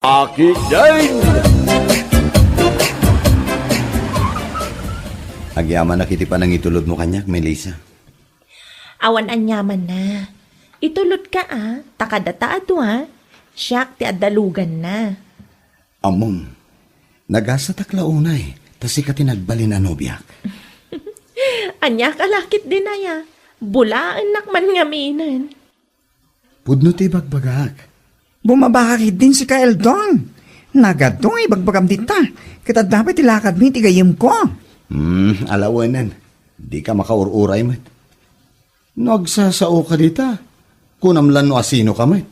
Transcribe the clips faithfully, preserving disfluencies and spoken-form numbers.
Aki din! Agyamanak iti panangitulodmo kaniak, Melissa. Awan aniamanna. Itulodka a, ta kadata a dua, siak ti adda luganna. Ammom, nagasatak la unay, ta sika ti nagbalin a nobiak. Ania ka la ketdin aya? Bulaennak man ngaminen. Pudno ti ibagbagak. Bumabaka ketdin sika, Eldon. Nagadu nga ibagbagam dita, ket adda pay ti lakadmi iti gayyemko. Hmm, ala wen. Dika makaur-uray met. No agsasaoka dita, kunam la no asinoka met.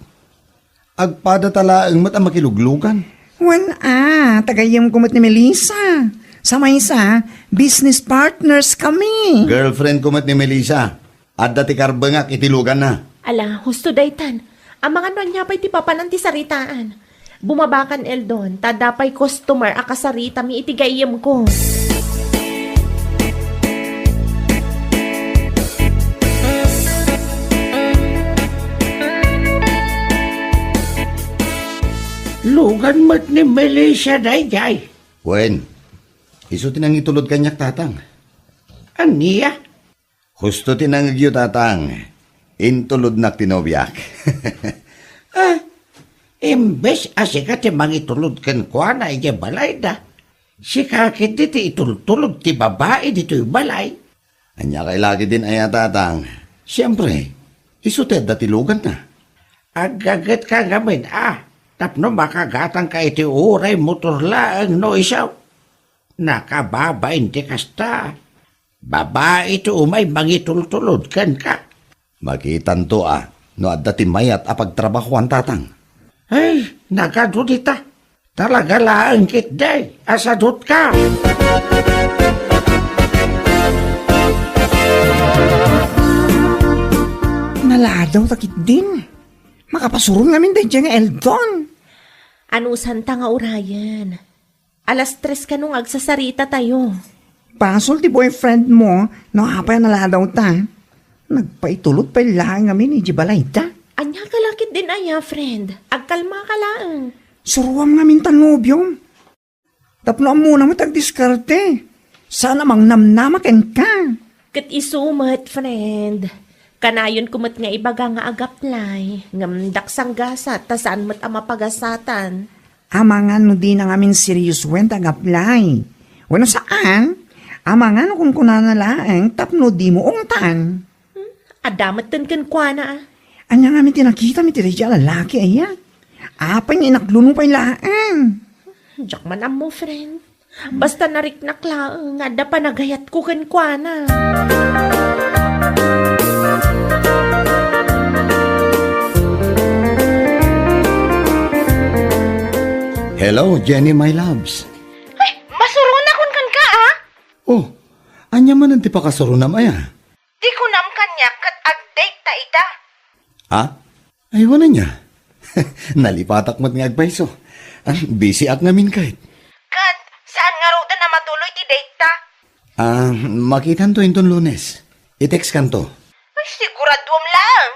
Agpadata laeng met a makiluglugan. Wen a, ta gayyemko met ni Melissa. Sa maysa, business partners kami. Girlfriendko met ni Melissa. Adda ti karbengak iti luganna. Ala, husto daytan. Amangan no ania pay ti papanan ti saritaan. Bumabakan, Eldon, ta adda pay customer a kasaritami iti gayyemko. Lugan met ni Melissa daydiay. Wen, isu ti nangitulod kaniak, Tatang. Ania? Husto ti nangegyo, Tatang. Intulodnak ti nobiak. Ah, imbes a sika ti mangitulod kenkuana idiay balayda, sika ketdi ti itultulod ti babai ditoy balay. Ania kay la ketdin aya, Tatang? Siempre, isu ti adda ti luganna. Aggagetka ngamin a, tapno makagatangka iti uray motor laeng no isu. Nakababain ti kasta. Babai ti umay mangitultulod kenka. Makitanto a no adda ti mayat a pagtrabahoan, Tatang. Ay, nagadu dita. Talaga laeng ketdi a sadutka. Naladaw ta ketdin. Makapasuron ngamin daydiay nga Eldon. Anusanta nga urayen? Alas tres kano nga agsasaritatayo. Basol ti boyfriend mo no apay a naladawta. Nagpaitulod pay laeng ngamin idiay balayda. Ania ka la ketdin aya, friend? Agkalmaka laeng. Suroam ngamin ta nobiom. Tapno ammona met agdiskarte. Saan a mangnamnama kenka. Ket isu met, friend. Kanayonko met nga ibaga nga agaplay, ngem daksan gasat ta saan met a mapagasatan. Amangan no dina ngamin seriosoen ta agaplay. Wenno saan, amangan no kunkunana laeng tapno dimo ungtan. Hmm? Adda metten kenkuana, a. Ania ngamin ti nakitam iti daydiay a lalaki aya? Apay nga inakluno pay laeng. Diak man ammo, friend. Basta nariknak laeng nga adda panagayatko kenkuana. Hello, Jenny, my loves. Ay, masuronakon kenka, a? Oh, ania manen ti pakasuronam aya? Ti kunam kaniak ket ag-date ta ita. Ha? Ay, wen ania? Nalipatak met nga agpayso. Ah, busy ak ngamin ket. Ket, saan ngaruden a matuloy ti date ta? Ah, makitanto inton Lunes. I-text kanto. Ay, siguraduam laeng.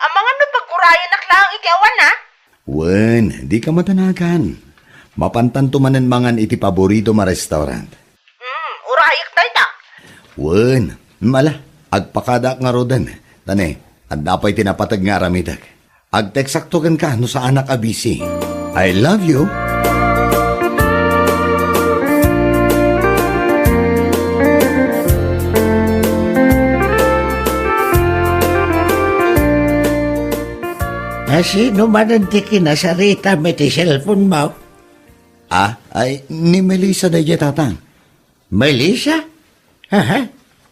Amangan no pagurayanak laeng iti awan, a? Wen, dika madanagan. Mapantanto manen mangan iti paboritom a restaurant. Hmm, urayak dayta. Wen, mala, agpakadaak ngaruden. Ta ne, adda pay ti napateg nga aramidek. Agteksakto kenka no saanak a busy. I love you. Asino manen ti kinasaritam iti cellphone mo? Ah, ay, ni Melissa daydiay, Tatang. Melissa? Haha,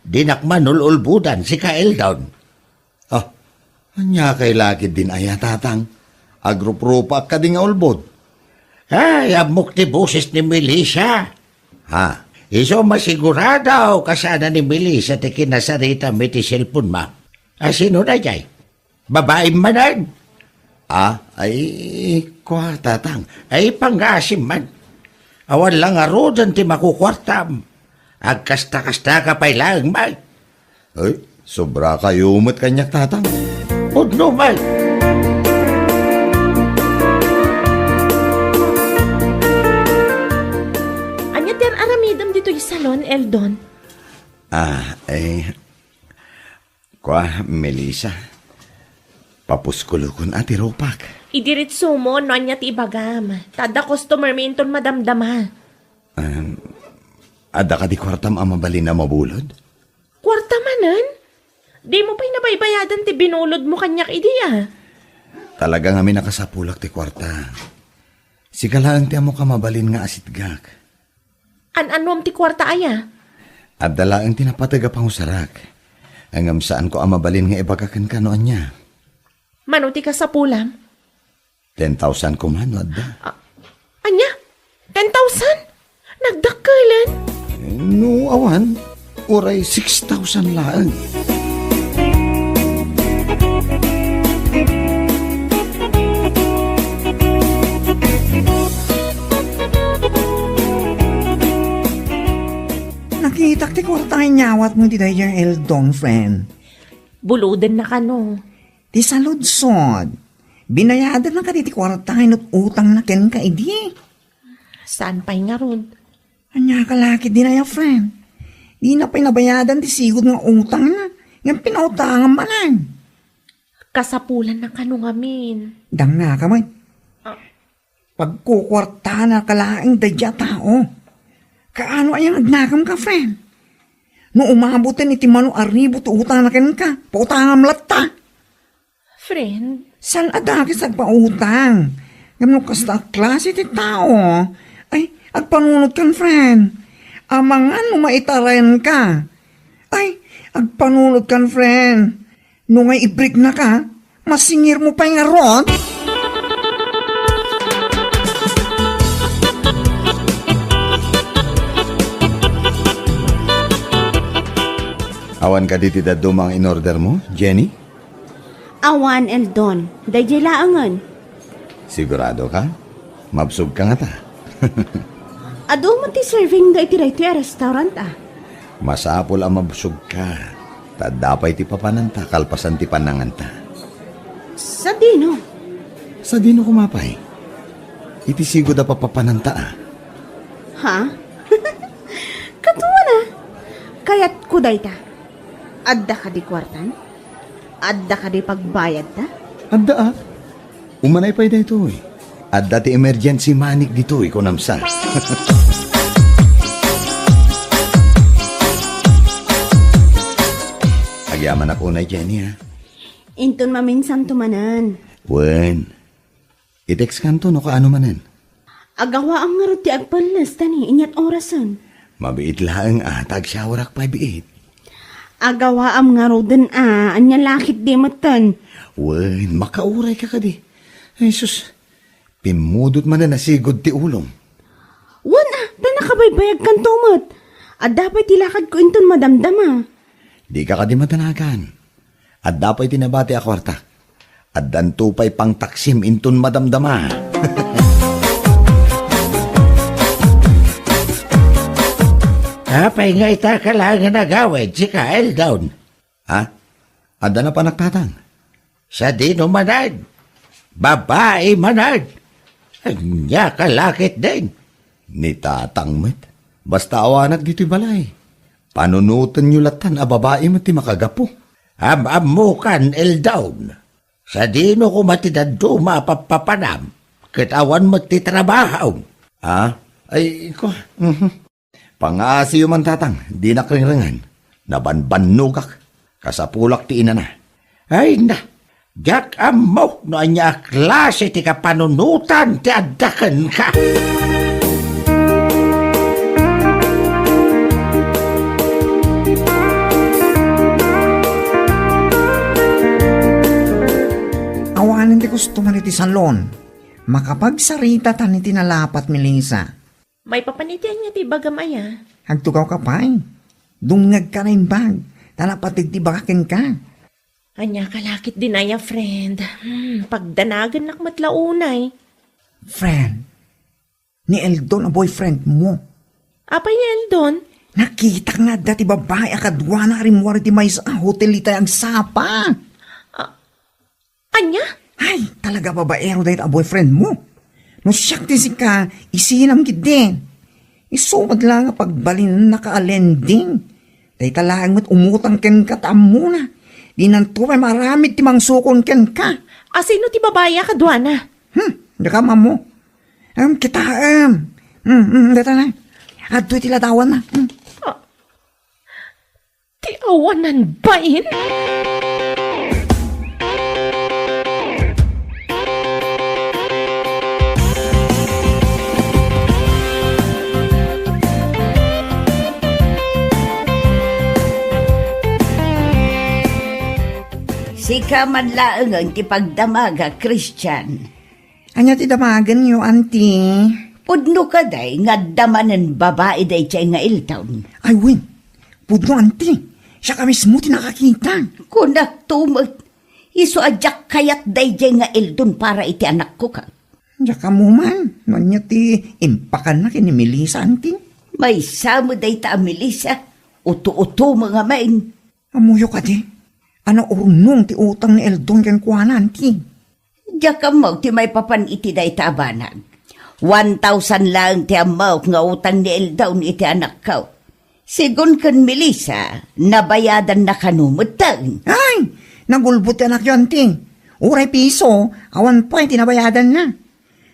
dinak manul-ulbodan, sika Eldon. Ah, ania kay la ketdin aya, Tatang? Agruprupaak kadi nga ulbod. Ay, ammok ti boses ni Melissa. Ha? Isu masigurado kasano ni Melissa ti kinasaritam iti cellphone mo. Asino daydiay? Babaim manen? Ah, ay, kua, Tatang. Ay, pangngaasim man. Awan la ngaruden ti makukuartam. Agkasta-kastaka pay laeng, may. Ay, sobrakayo met kaniak, Tatang. Pudno, may. Non, Eldon? Ah, eh, kua, Melissa. Papuskulokon a ti rupak. Idiritso mo no ania ti ibagam. Ta adda customer mi inton madamdama. Um, adda kadi kuartam a mabalin a mabulod? Kuarta manen? Di mo pay nabaybayadan ti binulod mo kaniak idi, a? Talaga ngamin a kasapulak ti kuarta. Sika laeng ti ammok a mabalin nga asitgak. An-anuam ti kuarta aya? Adda laeng ti napateg a pangusarak. Ngem saanko a mabalin nga ibaga kenka no ania. Mano ti kasapulam? Ten thousand koma no adda. Ah, ania? Ten thousand? Nagdakkelen? No awan, uray six thousand laeng. Nakitak ti kuarta nga inyawatmo iti daydiay Eldon, friend. Bulodenna kano. Ti saludsod, binayadanna kadi ti kuarta nga inut-utangna kenka idi? Saan pay ngarud? Ania ka la ketdin aya, friend? Dina pay nabayadan ti sigud nga utangna, ngem pinautangam manen. Kasapulanna kano ngamin. Dangngaka met. Ah. Pagkukuartaanka laeng daydiay a tao. Kaano aya nga agnakamka, friend? No umaboten iti mano a ribu ti utangna kenka, pautangam latta. Friend? Saan a dakes agpautang? Ngem no kasta a klase ti tao, ay, agpanunotkan, friend. Amangan no maitarenka. Ay, agpanunotkan, friend. No nga ibriknaka, masingirmo pay ngarud? Awan kadi ti dadduma nga in-order mo, Jenny? Awan, Eldon. Daydiay laengen. Sigurado ka? Mabsog ka ngata. Adu met ti serving da iti daytoy a restaurant, a. Masapul a mabsog ka. Ta adda pay ti papananta kalpasan ti pananganta. Sadino? Sadino koma pay? Iti sigud a papapananta, a. Ha? Kaduana? Kayatko dayta. Adda kadi kuartan? Adda kadi pagbayadta? Adda, a. Umanay pay daytoy. Adda ti emergency money ditoy, kunam sa. Agyamanak unay, Jenny, a. Inton maminsanto manen. Wen. I-text kanto no kaano manen. Agawaam ngarud ti agpelles ta ni inyat orasen. Mabiit laeng a, ta agsyawarak pay biit. Agawaam ngaruden a, ania la ketdi metten. Wen, makauray ka kadi. Ay, sus, pimmudot manen a sigud ti ulom. Wen a, ta nakabaybayagkanto met. Adda pay ti lakadko inton madamdama. Dika kadi madanagan. Adda pay ti nabati a kuarta. Addanto pay pangtaksim inton madamdama. Apay nga ita ka laeng nga nagawid, sika, Eldon? Ha? Adda napanak, tatang? Sadino manen? Babai manen? Ania ka la ketdin? Ni tatang met. Basta awanak ditoy balay. Panunotenyo latan a babai met ti makagapu. Am-ammokan, Eldon. Sadino koma ti dadduma a pappapanam, ket awan met ti trabahom? Ah? Ay, ko, mhm. Pangaasiyo man, tatang, dinak ringringan. Nabanbannogak. Kasapulak ti inana. Ay na, diak ammo no ania a klase ti kapanunotan ti adda kenka. Awanen ti gusto man iti salon. Makapagsarita tan iti nalapat, Melissa. Maipapan iti ania ti ibagam aya? Agtugaw ka pay. Dumngeg ka naimbag, ta napateg ti ibaga kenka. Ania ka la ketdin aya, friend? Hmm, pagdanagennak met la unay. Friend, ni Eldon a boyfriend mo. Apay ni Eldon? Nakitak nga adda ti babai a kaduana a rimmuar iti maysa a hotel itay agsapa. Ah, ania? Ay, talaga babaero dayta a boyfriend mo. No siak ti sika, isinam ketdin. Isu met la nga pagbalinennaka a lending. Dayta laeng met umutang kenka ta ammona. Dinanto pay maaramid ti mangsukon kenka. A sino ti babai a kaduana? Hmm, diak ammo. Em, kitaem. Hmm, hmm, dayta na. Adtoy ti ladawanna. Hmm. Ah, ti awanan bain? Sika man laengen ti pagdamaga, Christian. Ania ti damagenyo, Auntie? Pudno kadi nga adda manen babai daydiay nga Eldon? Ay, wen. Pudno, Auntie. Siak a mismo ti nakakita. Kunakto met, isu a diak kayat daydiay nga Eldon para iti anakko, ka. Diak ammo man no ania ti impakanna ken ni Melissa, Auntie. Maysa met dayta a Melissa. Uto-uto met ngamin. Ammoyo kadi a naurnong ti utang ni Eldon kenkuana, Auntie? Diak ammo ti maipapan iti dayta a banag. One thousand laeng ti ammok nga utang ni Eldon iti anakko. Sigun ken Melissa, nabayadanna kano metten. Ay! Nagulbod ti anakyo, Auntie. Uray piso, awan pay ti nabayadanna.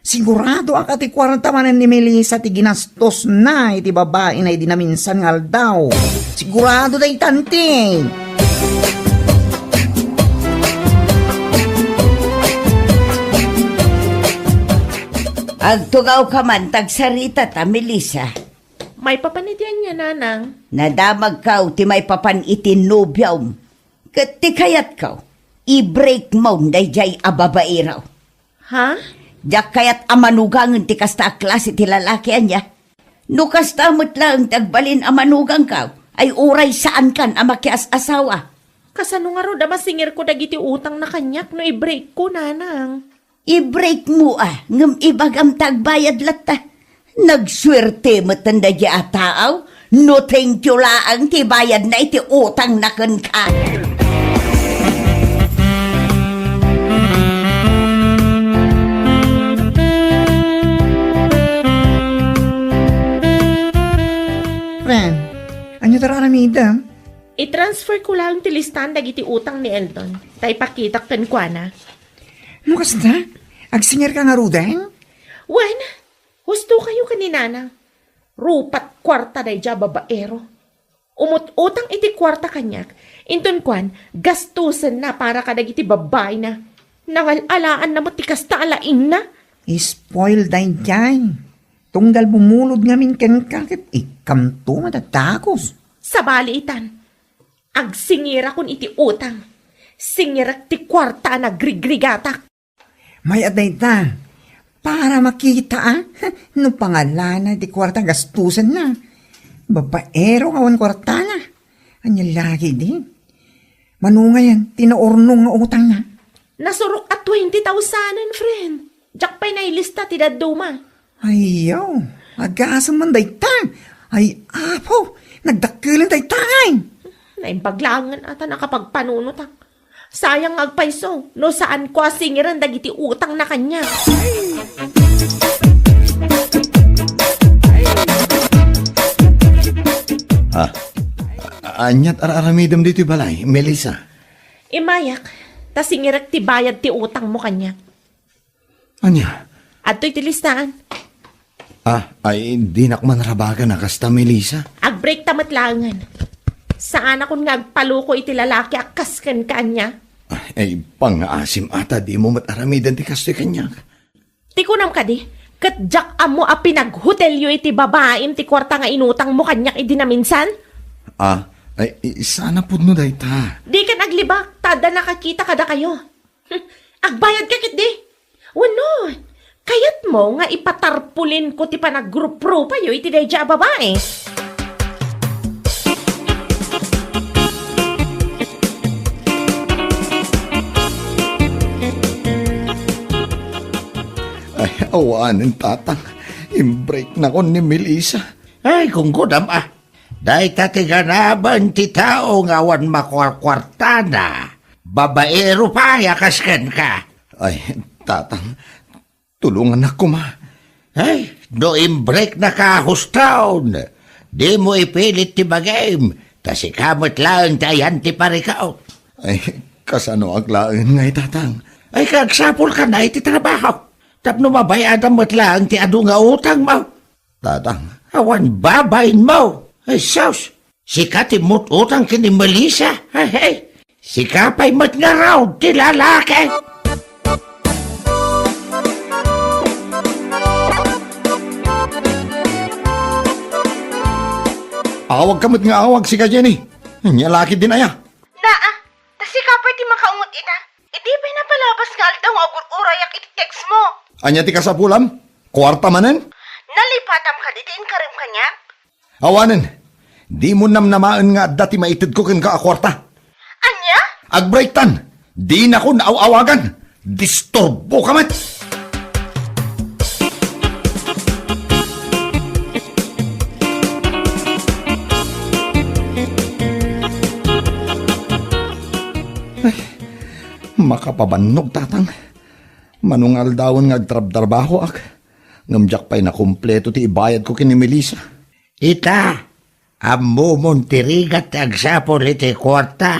Siguradoak a ti kuarta manen ni Melissa ti ginastosna iti babaina idi naminsan nga aldaw. Sigurado dayta, Auntie. Agtugawka man ta agsaritata, Melissa. Maipapan iti ania, Nanang? Nadamagko ti maipapan iti nobiom. Ket ti kayatko, i-break mo daydiay a babaero. Ha? Diak kayat a manugangen ti kasta a klase ti lalaki, ania? No kasta met laeng ti agbalin a manugangko, ay uray saankan a makias-asawa. Kasano ngarud a masingirko dagiti utangna kaniak no i-breakko, Nanang? I-break mo, a, ngem ibagam ta agbayad latta. Nagsuerte metten daydiay a tao no thank you laeng ti bayadna iti utangna kenka. Friend, ania ti aramidem? I-transfer ko laeng ti listaan dagiti utang ni Eldon, ta ipakitak kenkuana. No kasta, agsingirka ngaruden? Wen, husto kayo ken ni Nanang. Rupat kuarta daydiay a babaero. Umut-utang iti kuarta kaniak, inton kuan, gastosenna para kadagiti babaina. Nangal-alaanna met ti kasta a laingna. Spoil daydiay. Tunggal bumulod ngamin kenka ket ikkanto madadagus. Sabali itan, agsingirakon iti utang. Singirek ti kuarta a nagrigrigatak. May-ada ita. Para makita, a, no pangalana ti kuarta gastusenna. Babaero nga awan kuartana. Ania lagi di? Mano ngayen ti naurnong nga utangna? Nasurok a twenty thousand, friend. Diak pay nailista ti dadduma. Ayyaw, agasem man dayta. Ay, Apo, nagdakkelen dayta ngay. Naimbag laengen a ta nakapagpanunotak. Sayang nga agpayso no saanko a singiren dagiti utangna kaniak. Ah, a-, aniat ar-aramidem ditoy balay, Melissa? Immayak, ta singirek ti bayad ti utangmo kaniak. Ania? Adtoy ti listaan. Ah, ay, dinak man rabagan a kasta, Melissa. Agbreakta met laengen. Saanakon nga agpaluko iti lalaki a kas kenka, ania? Ah, ay, pangngaasim a ta dimo met aramiden ti kastoy kaniak. Ti kunam kadi, ket diak ammo a pinaghotelyo iti babaim ti kuarta nga inutangmo kaniak idi naminsan? Ah, ay, i-, saan a pudno dayta. Diken aglibak, ta adda nakakita kadakayo. Agbayadka ketdi? Wenno, kayatmo nga ipatarpulinko ti panagruprupayo iti daydiay a babai? Ay, awanen, Tatang. Imbreaknakon ni Melissa. Ay, gunggodam, a. Dayta ti ganaben ti tao nga awan makuarkuartana. Babaero pay a kas kenka. Ay, Tatang, tulongannak koma. Ay, no imbreknaka a husto, dimo ipilit ti bagim, ta sika met laeng ti ayan ti parikut. Ay, kasanoak laeng ngay, Tatang? Ay, kagsapulka na iti trabaho. Tapno mabayadam met laeng ti adu nga utangmo. Tatang. Awan babainmo. Ay, sus! Sika ti mut-utang ken ni Melissa. Ay, ay. Sika pay met ngarud ti lalaki. Awagka met nga awag, sika, Jenny. Ania la ketdin aya? Naa, ta sika pay ti makaungot ita. Idi pay napalabas nga aldaw nga agur-urayak iti text mo. Ania ti kasapulam? Kuarta manen? Nalipatam kadi ti inkarim kaniak? Awanen, dimo namnamaen nga adda ti maitedko kenka a kuarta. Ania? Agbreaktan! Dinakon aw-awagan! Disturboka met! Ay, makapabannog, Tatang. Mano nga aldawen nga agtrabtrabahoak, ngem diak pay nakumpleto ti ibayadko ken ni Melissa. Ita, ammomon ti rigat ti agsapul iti kuarta.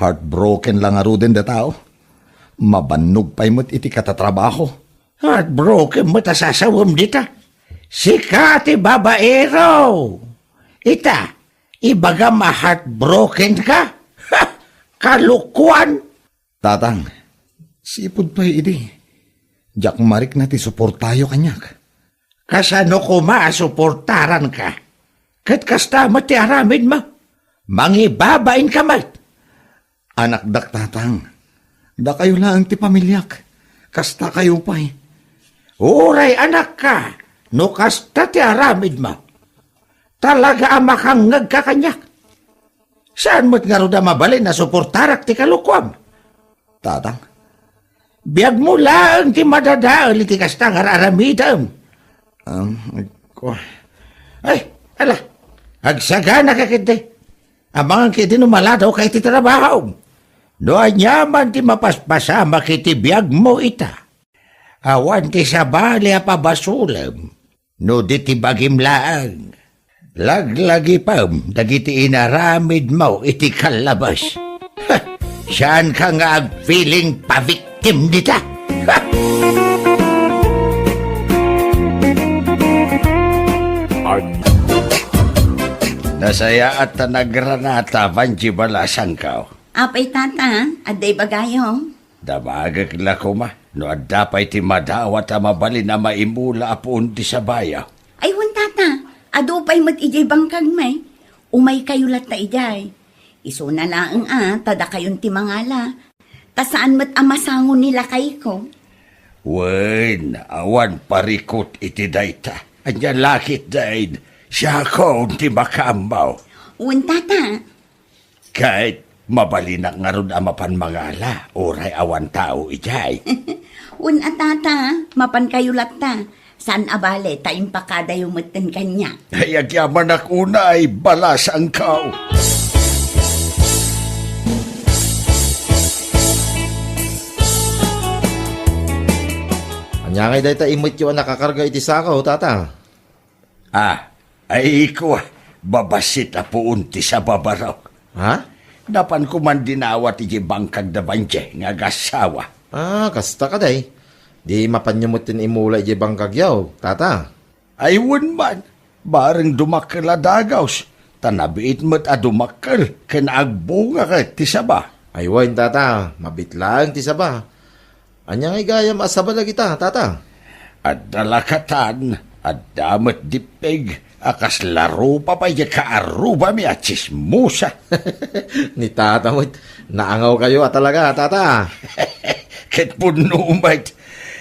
Heartbroken la ngaruden da tao. Mabannog pay met iti katatrabaho. Heartbroken met a sasawem dita. Sika ti babaero. Ita, ibagam a heartbroken ka? Ha! Kalokoan! Tatang, sipud pay idi, diak marikna ti suportayo kaniak. Kasano koma a suportaranka? Ket kasta met ti aramidmo. Mangibabainka met. Anakdak, Tatang. Dakayo laeng ti pamiliak. Kastakayo pay. Uray anakka, no kasta ti aramidmo. Talaga a makangngegka kaniak. Saan met ngarud a mabalin a suportarak ti kalokoam? Tatang, biagmo laeng ti madadael iti kasta nga ar-aramidem. Am, ko. Ay, ala, agsaganaka ketdi. Amangan ketdi no maladawka iti trabaho. No aniaman ti mapaspasamak iti biagmo ita, awan ti sabali a pabasolem. No di ti bagim laeng, laglagipem dagiti inaramidmo iti kallabas. Ha! Saanka nga agpiling pa-victim dita? Ha! Nasayaat ta nagranata, Vanji, balasangko. Apay, Tata, adda ibagayo? Damagek la koma no adda pay ti madawat a mabalin a maimula a puon ti sabayo. Ay, wen, Tata, adu pay met idiay bangkagmi. Umaykayo latta idiay. Isuna laeng a ta dakayon ti mangala. Ta saan met a masango ni lakayko. Wen, awan parikut iti dayta. Ania la ketdin, siakon ti makaammo. Wen, Tata. Ket mabalinak ngarud a mapan mangala, uray awan tao idiay. Wen a, Tata, mapankayo latta. Saan a bale ta impakadayo metten kaniak. Ay, agyamanak unay, balasangko. Ania ngay dayta immetyo a nakakarga iti sako, Tata? Ah, ay, kua, babassit a puon ti saba, barok. Ha? Napanko man dinawat iti bangkag da Banje nga agassawa. Ah, kasta kadi. Di mapanyo metten imula iti bangkagyo, Tata? Ay, wen man, bareng dumakkel a dagaws, ta nabiit met a dumakkel ken agbunga ket ti saba. Ay, wen, Tata, mabiit laeng ti saba. Ania ngay gayam a saba dagita, Tata? Adda lakatan, adda met dippeg, a kasla rupa pay diay kaarrubami a tsismosa. Ni Tata met, naangawkayo a talaga, Tata. Ket punno met,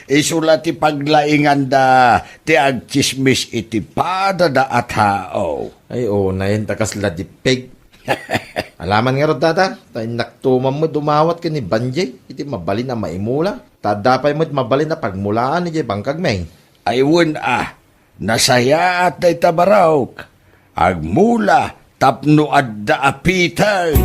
isu la ti paglainganda ti agtsismis iti padada a tao. Ay, unayen ta kasla dippeg. Alaman ngarud, Tata, ta innak tuman met dumawat ken ni Banjay iti mabalin a maimula. Ta adda pay met mabalin a pagmulaan idiay bangkagmi. Ay, wen a, nasayaat dayta, barok. Agmula tapno adda a piteng.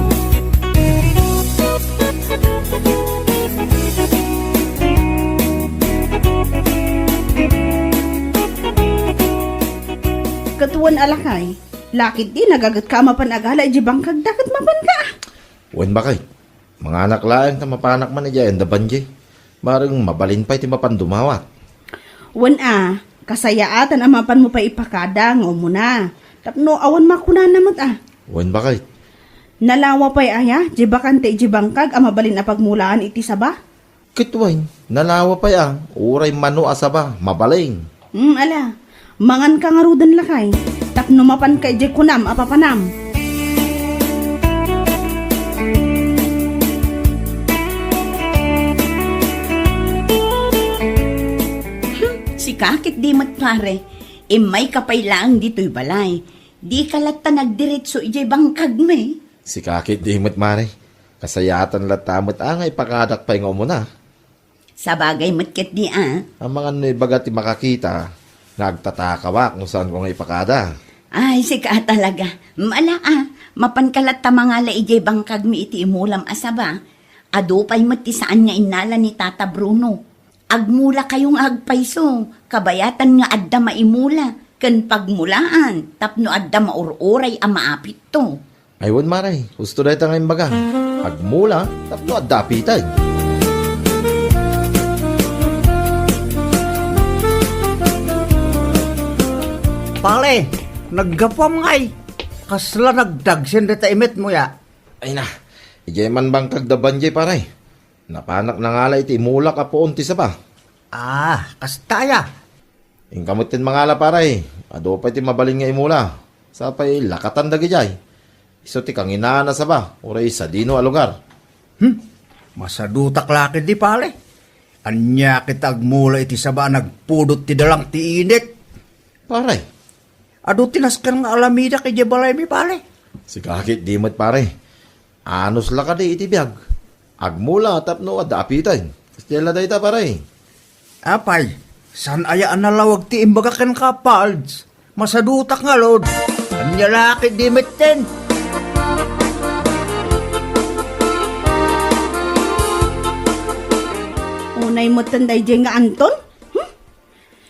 Wen a lakay, lakay, di nagagetka a mapan agala idiay bangkagda ket mapanka. Wen, bakay. Manganak laeng ta mapanak man idiay anda banji. Bareng mabalin pay ti mapan dumawat. Wen a, kasayaatan a mapanmo pay ipakada nga umuna. Tapno awan makunana met a. Wen, bakay. Nalawa pay aya, di bakante idiay bangkag a mabalin a pagmulaan iti saba? Ket wen, nalawa pay a, uray mano a saba, mabalin. Hmm, ala, manganka ngaruden lakay, tapno mapanka idiay kunam a papanam. Hmm, sika ket di met pare, immayka pay laeng ditoy balay. Dika latta nagdiretso idiay bangkagmi. Sika ket di met, mare. Kasayaatan latta met a nga ipakadak pay nga umuna. Sabagay met ketdi a. Amangan no ibaga ti makakita nga agtatakawak no saanko nga ipakada. Ay, sika talaga. Mala a, mapanka latta mangala idiay bangkagmi iti imulam a saba. Adu pay met ti saan nga innala ni Tata Bruno. Agmulakayo nga agpayso, kabayatan nga adda maimula, ken pagmulaan, tapno adda maur-uray a maapitto. Ay wen, mare, husto dayta nga imbaga. Agmula tapno adda apiten. Pare, naggapuam ngay. Kasla nagdagsen dayta imetmo ya? Ay na, idiay man bangkagda banji, pare. Napanak nangala iti imulak a puon ti saba. Ah, kasta aya? Inka metten mangala, pare. Adu pay ti mabalin nga imula. Sapay lakatan dagidiay. Isu ti kanginaan a saba, uray sadino a lugar. Hmm? Masadutak la ketdi, pare. Ania ket agmula iti saba a nagpudot ti dalang ti init? Pare. Adu ti nasken nga alamidak idiay balaymi, pare. Sika ketdi met, pare. Anus la kadi iti biag. Agmula tapno adda apiten. Kasdiay la dayta, pare. Apay, saan aya a nalawag ti imbaga kenka, Pards? Masadutak ngarud. Ania la ketdi metten? Unay metten daydiay nga Anton? Hmm?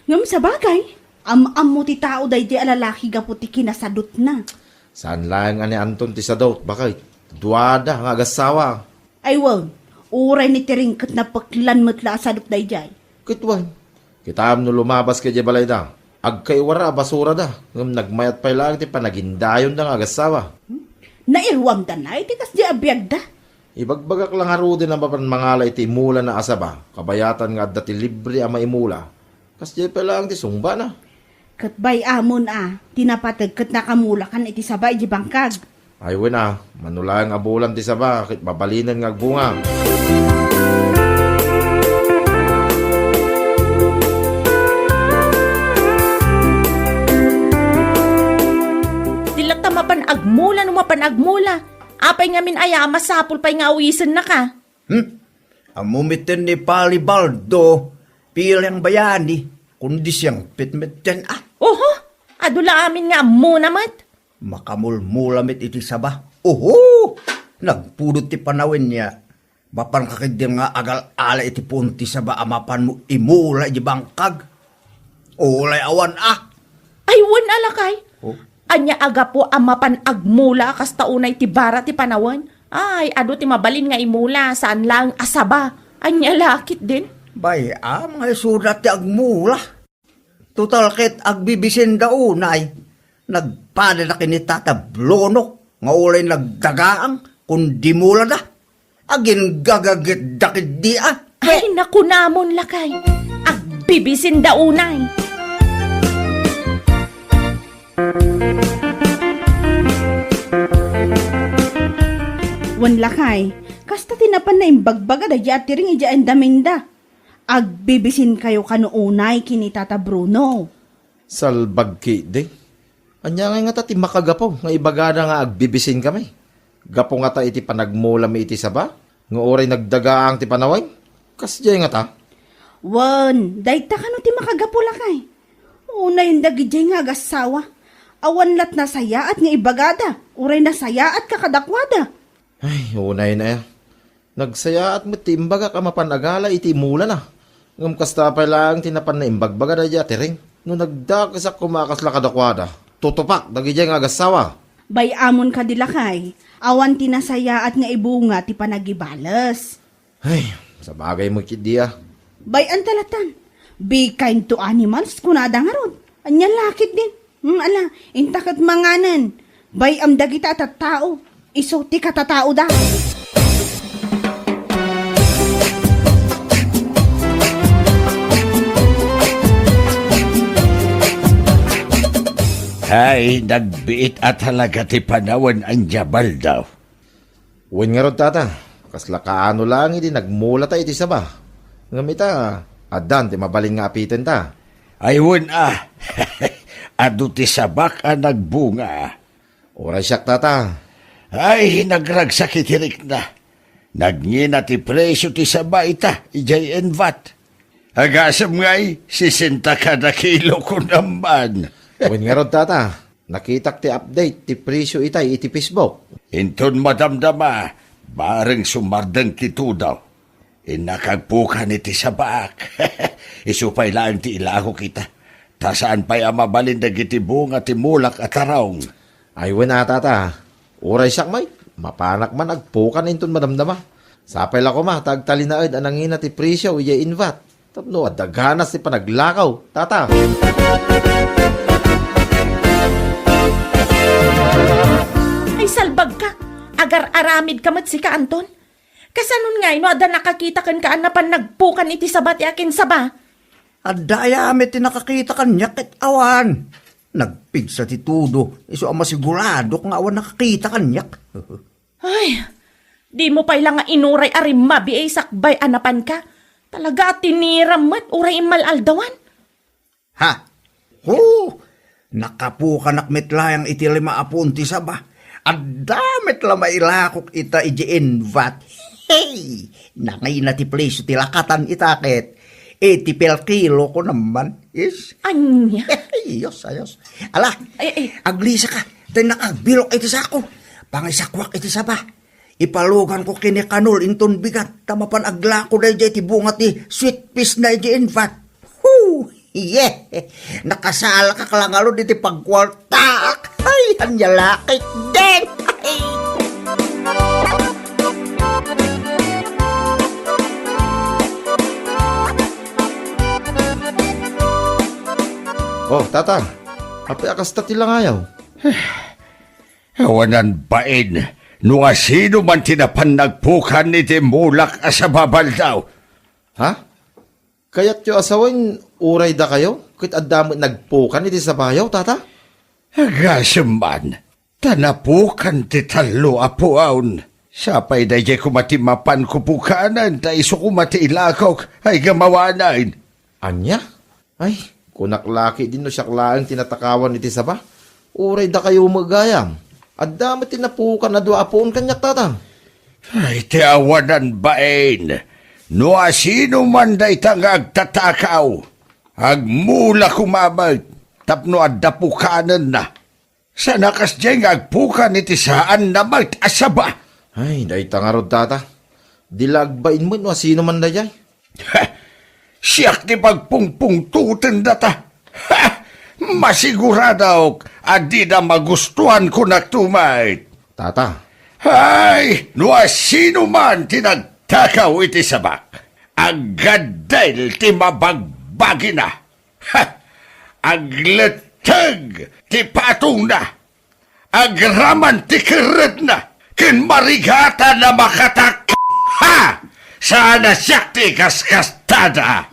Ngem sabagay, am-ammo ti tao daydiay a lalaki gapu ti kinasadutna. Saan laeng a ni Anton ti sadut, baket duada nga agassawa. Ay wen, uray ni Tiring ket napeklan met la a sadut daydiay. Ket wen, kitam no lumabaska idiay balayda, agkaiwara a basurada, ngem nagmayat pay laeng ti panagindayonda nga agassawa. Hmm? Nairuamda na iti kasdiay a biagda. Ibagbagak la ngaruden a mapan mangala iti imulana a saba, kabayatan nga adda ti libre a maimula. Kasdiay pay laeng ti sungbana. Ket bay-amon a, ti napateg ket nakamulakan iti saba idiay bangkag. Ay wen a, mano laeng a bulan ti saba, ket mabalinen nga agbunga. Di latta mapan agmula no mapan agmula. Apay ngamin aya a masapul pay nga awisennaka? Hmm? Ammo metten ni Palibaldo, pila ang bayani, kundi siyangpet metten a. Oho, adu la amin nga ammona met. Makamulmula met iti saba. Oho! Nagpudot ti panawen niya. Mapanka ketdi nga agal-ala iti puon ti saba a mapanmo imula iti bangkag. Ulay awan a. Ay, wen a lakay. Oh. Ania a gapu a mapan agmula a kasta unay ti bara ti panawen? Ay, adu ti mabalin nga imula, saan laeng a saba. Ania la ketdin? Bay-am nga isuda ti agmula. Total ket agbibisinda unay. Nagpadada ken ni Tata Bruno nga ulay nagdagaang kun di mulada. Aginggagagetda ketdi a. Ay, nakunamon lakay. Agbibisinda unay. Wen lakay, kasta ti napan naimbagbaga daydi a Tiring idiay indaminda. Agbibisinkayo kano unay ken ni Tata Bruno. Salbag ketdi. Ania ngay ngata ti makagapu nga ibagada nga agbibisinkami? Gapu ngata iti panagmulami iti saba nga uray nagdagaang ti panawen? Kasdiay ngata? Wen, dayta kano ti makagapu lakay? Unayen dagidiay nga agassawa. Awan lat nasayaat nga ibagada, uray nasayaatka kadakuada. Ay, unayen aya. Nagsayaat met ti imbagak a mapan agala iti imulana. Ngem kasta pay laeng ti napan naimbagbaga daydi a Tiring. No nagdakesak koma a kasla kadakuada, tutupak dagidiay nga agassawa. Bay-amon kadi, lakay, awan ti nasayaat nga ibunga ti panagibales. Ay, sabagay met ketdi a. Bay-am ta latan. Be kind to animals, kunada ngarud. Ania la ketdin? Hmm, ala, inta ket manganen. Bay-am dagita a tattao. Isu ti katataoda. Ay, nagbiit a talaga ti panawen, ania, Baldaw? Wen ngarud, tata, kasla kaano laeng idi nagmulata iti saba. Ngem ita, addan ti mabalin nga apitenta. Ay wen a, adu ti sabak a nagbunga. Uray siak, tata. Ay, nagragsak iti rikna. Nagngina ti presio ti saba ita, idiay Envat. Agasem ngay, sesenta kada kilo kunam man. Wen ngarud, tata, nakitak ti update ti presio itay iti Facebook. Inton madamdama, bareng sumardeng ti tudaw. Innak agpukan iti sabak. Isu pay laeng ti ilakok ita. Ta saan pay a mabalin dagiti bunga ti mulak a tarong. Ay wen a, tata. Uray siak met, mapanak man agpukan inton madamdama. Sapay la koma ta agtalinaed a nangina ti presio idiay Envat. Tapno adda ganas ti panaglakaw, tata. Ay, salbagka! Agar-aramidka met sika, Anton. Kasanon ngay no adda nakakita kenka a napan nagpukan iti saba ti akinsaba? Adda aya met ti nakakita kaniak ket awan. Nagpigsa ti tudo, isu a masiguradok nga awan nakakita kaniak. Ay, dimo pay la nga inuray a rimmabi a sakbay a napanka. Talaga a tiniram met uray immal-aldawan. Ha? Ho! Nakapukanak met laeng iti lima a puon ti saba. Adda met la mailakok ita idiay Envat. Hey! Nangina ti presio ti lakatan ita ket eighty per kilo kunam man. Is? Ania? Ayos, ayos. Ala, ay, ay. Aglisaka. Tay nakagbilok iti sako. Pangisakuak iti saba. Ipaluganko ken ni Kanol inton bigat ta mapan aglako daydiay ti bunga ti sweet peas na idiay Envat. Hu! Yeah! Nakasalakak la ngarud iti pagkuartaak. Ay, ania la ketdin! Ay! Oh, tata, apay a kasta ti langayaw? Awanan bain no asino man ti napan nagpukan iti mulak a saba, Baldaw. Ha? Kayatyo a sawen uray dakayo ket adda met nagpukan iti sabayo, tata? Agasem man, ta napukan ti tallo a puon. Sapay daydiay koma ti mapanko pukanen ta isu koma ti ilakok, ay, gamawanen. Ania? Ay, kunak la ketdin no siak laeng ti natakawan iti saba. Uray dakayo met gayam. Adda met ti napukan a dua a puon kaniak, tata. Ay, ti awanan bain. No asino man dayta nga agtatakaw, agmula koma met tapno adda pukanenna. Saan a kasdiay nga agpukan iti saanna met a saba. Ay, dayta ngarud, tata. Di la agbain met no asino man daydiay. Ha! Siak ti pagpungpungtotendata. Ha! Masiguradok a dida magustuan, kunak met. Tata. Ay, no asino man ti nagtakaw iti sabak, aggaddel ti mabagbagina. Ha! Agletteg ti patongna. Agraman ti kerretna ken marigatana makatak-, ha! Saan a siak ti ikaskastada.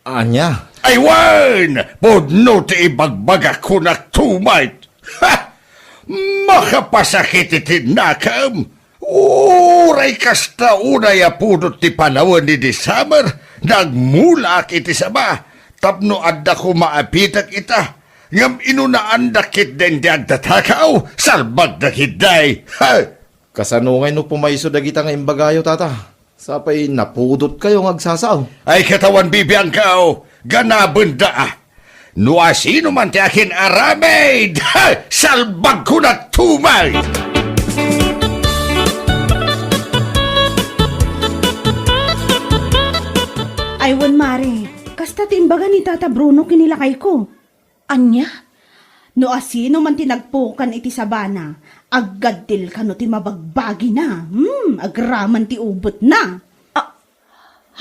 Ania? Ay wen, pudno ti ibagbagak, kunak met. Ha! Makapasakit iti nakem. Uray kasta unay a pudot ti panawen idi summer, nagmulaak iti saba tapno adda koma a pitek ita. Ngem inunaandak ketdin ti agtatakaw, salbagda ketdi. Ha! Kasano ngay no pumayso dagita nga imbagayo, tata? Sapay napudotkayo nga agsasao. Ay, ket awan bibiangkaw, ganabenda a. No asino man ti akin-aramid, ha! Salbagko na tumay! Ay, wen, mare, kasta ti imbaga ni Tata Bruno ken ni lakayko. Ania? No asino man ti nagpukan iti sabana, aggaddil kano ti mabagbagina. Hmm, agraman ti ubetna. Ah,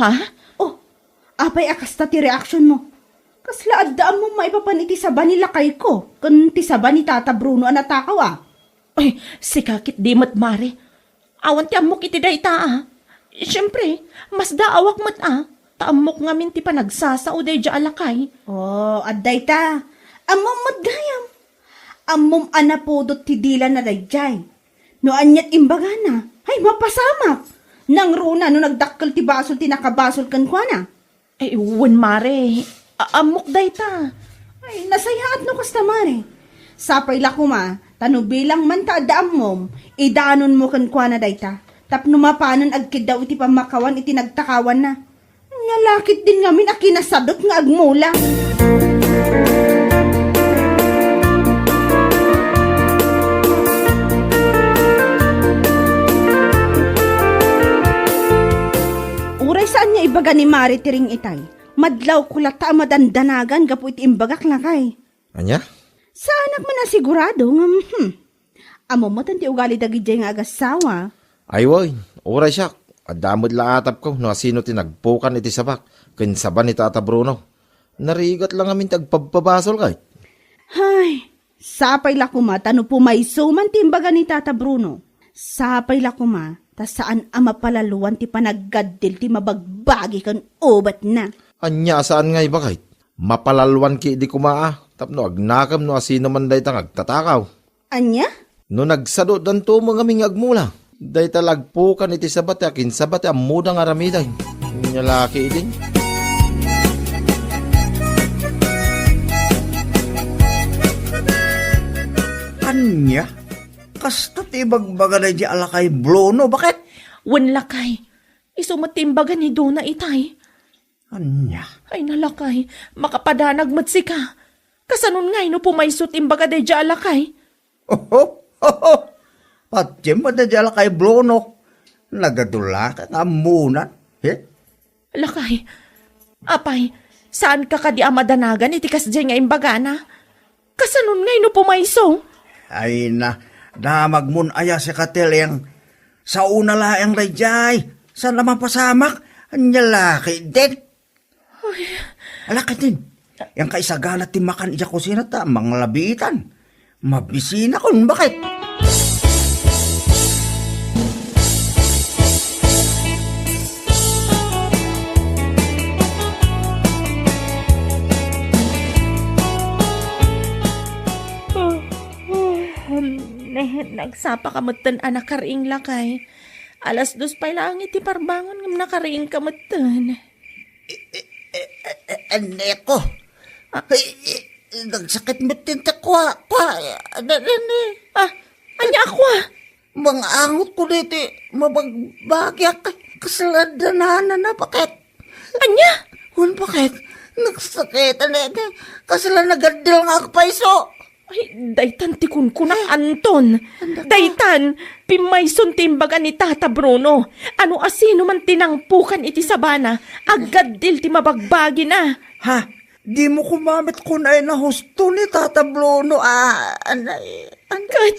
ha? Oh, apay a kasta ti reaksionmo? Kasla adda ammom maipapan iti saba ni lakayko ken ti saba ni Tata Bruno a natakaw a? Ay, sika ket di met, Mare. Awan ti ammok iti dayta a. Siempre, masdaawak met a. Ta ammok ngamin ti panagsasao daydiay a lakay. Oh, adda ita. Ammom met gayam. Ammom a napudot ti dilana daydiay. No aniat imbagana, ay mapasamak. Nangruna no nagdakkel ti basol ti nakabasol kenkuana. Ay, wen, Mare. A-, ammok dayta. Ay, nasayaat no kasta, Mare. Sapay la koma, ta no bilang man ta adda ammom, idanonmo kenkuana dayta. Tapno mapanon agkiddaw iti pammakawan iti nagtakawanna. Nya la ketdin ngamin a kinasadot nga agmula. Uray saan nga ibaga ni Mare ti ring itay, madlawko latta a madandanagan gapu iti imbagak, lakay. Ania? Saanak man a sigurado ngem, hmm. Ammom met ti ugali dagidiay nga agassawa. Ay, wen, uray siak, adda met la atapko no asino ti nagpukan iti sabak ken saba ni Tata Bruno. Narigat la ngamin ti agpabpabasol ket. Hay, sapay la koma ta no pumayso man ti imbaga ni Tata Bruno. Sapay la koma ta saan a mapalaloan ti panaggaddil ti mabagbagi ken ubetna. Ania a saan nga ibaga ket? Mapalaloan ketdi koma a, tapno agnakem no asino man dayta nga agtatakaw. Ania? No nagsadodanto met ngamin nga agmula, dayta la agpukan iti saba ti akinsaba ti ammoda nga aramiden. Ania la ketdin? Ania? Kasta ti ibagbaga daydiay a lakay Bruno, baket? Wen, lakay. Isu met ti imbaga ni Dona itay. Ania? Ay, nalakay, makapadanag met sika. Kasanon ngay no pumayso ti imbaga daydiay a lakay? Oho, oho. Patiem met daydiay a lakay Bruno. Nagadulaka nga ammonan. He? Lakay, apay, saanka kadi a madanagan iti kasdiay nga imbagana? Kasanon ngay no pumayso? Ay na, damagmon aya sika, Teleng. Saona laeng daydiay. Saan a mapasamak? Ania la ketdin? Ay. Ala ketdin. Iyanka isagana ti makan idiay kusina ta manglabiitan. Mabisinakon, baket? Ne, nagsapaka metten a nakariing, lakay. Alas dos pay laeng iti parbangon ngem nakariingka metten. E, e, e, e, Neko. Ah. E, e, nagsakit met ti kua, kua, e, ne, ne, ne. Ah, ania a kua? Mangangotko daytoy mabagbagiak, kasla dananana, baket. Ania? Wen, baket. Nagsakit, ne, ne. Kasla nagaddil nga agpayso. Ay, daytan ti kunkunak, Anton. Daytan, pimmayson ti imbaga ni Tata Bruno. Ano asino man ti nangpukan iti sabana, aggaddil ti mabagbagina. Ha? Dimo koma met kun-ay nahusto ni Tata Bruno, a, anay, anay. Ket,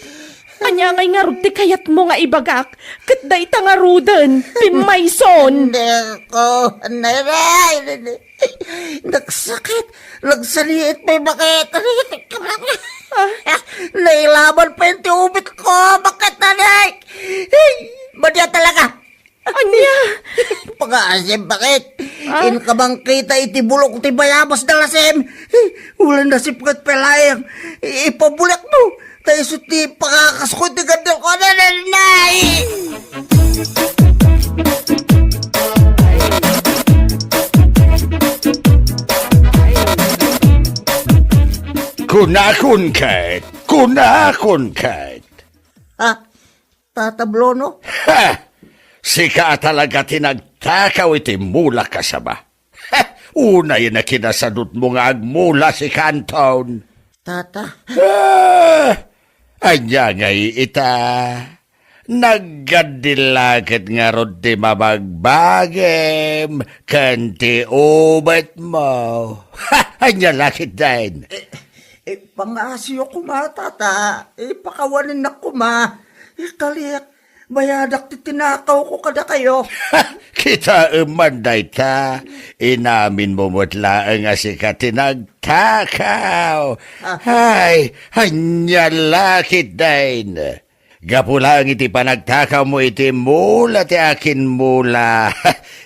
ania ngay ngarud ti kayatmo nga ibagak? Ket dayta ngaruden, pimmayson. Neko, anay, anay, anay. Nagsakit. Nagsaniit pay, baket. Ah. Nailaban pay ti ubetko, baket, anak. Ay, madi a talaga. Ania? Pagaasim, baket. Ah? Inka bang kita iti bulok ti bayabas da lasim? Ulan nasipnget pay laeng. Ipabulikmo. Ta isu ti pangakasko iti gaddilko, nanay! Kunakon ket, kunakon ket. Ah, Tata Bruno? Ha! Sika a talaga ti nagtakaw iti mulak a saba. Ha! Unay a kinasadotmo nga agmula, sika, Anton. Tata? Ah! Ania ngay ita? Naggaddil la ket ngarud ti mabagbagim ken ti ubetmo. Ha! Ania la ketdin? Eh, Ipangasiyo koma, tata. Ipakawaninnak koma. Ikalik, bayadak ti tinakawko kadakayo. Kitaem man dayta. Inaminmo met laeng a sika ti nagtakaw. Ah. Ay, ania la ketdin. Gapu laeng iti panagtakawmo iti mula ti akinmula.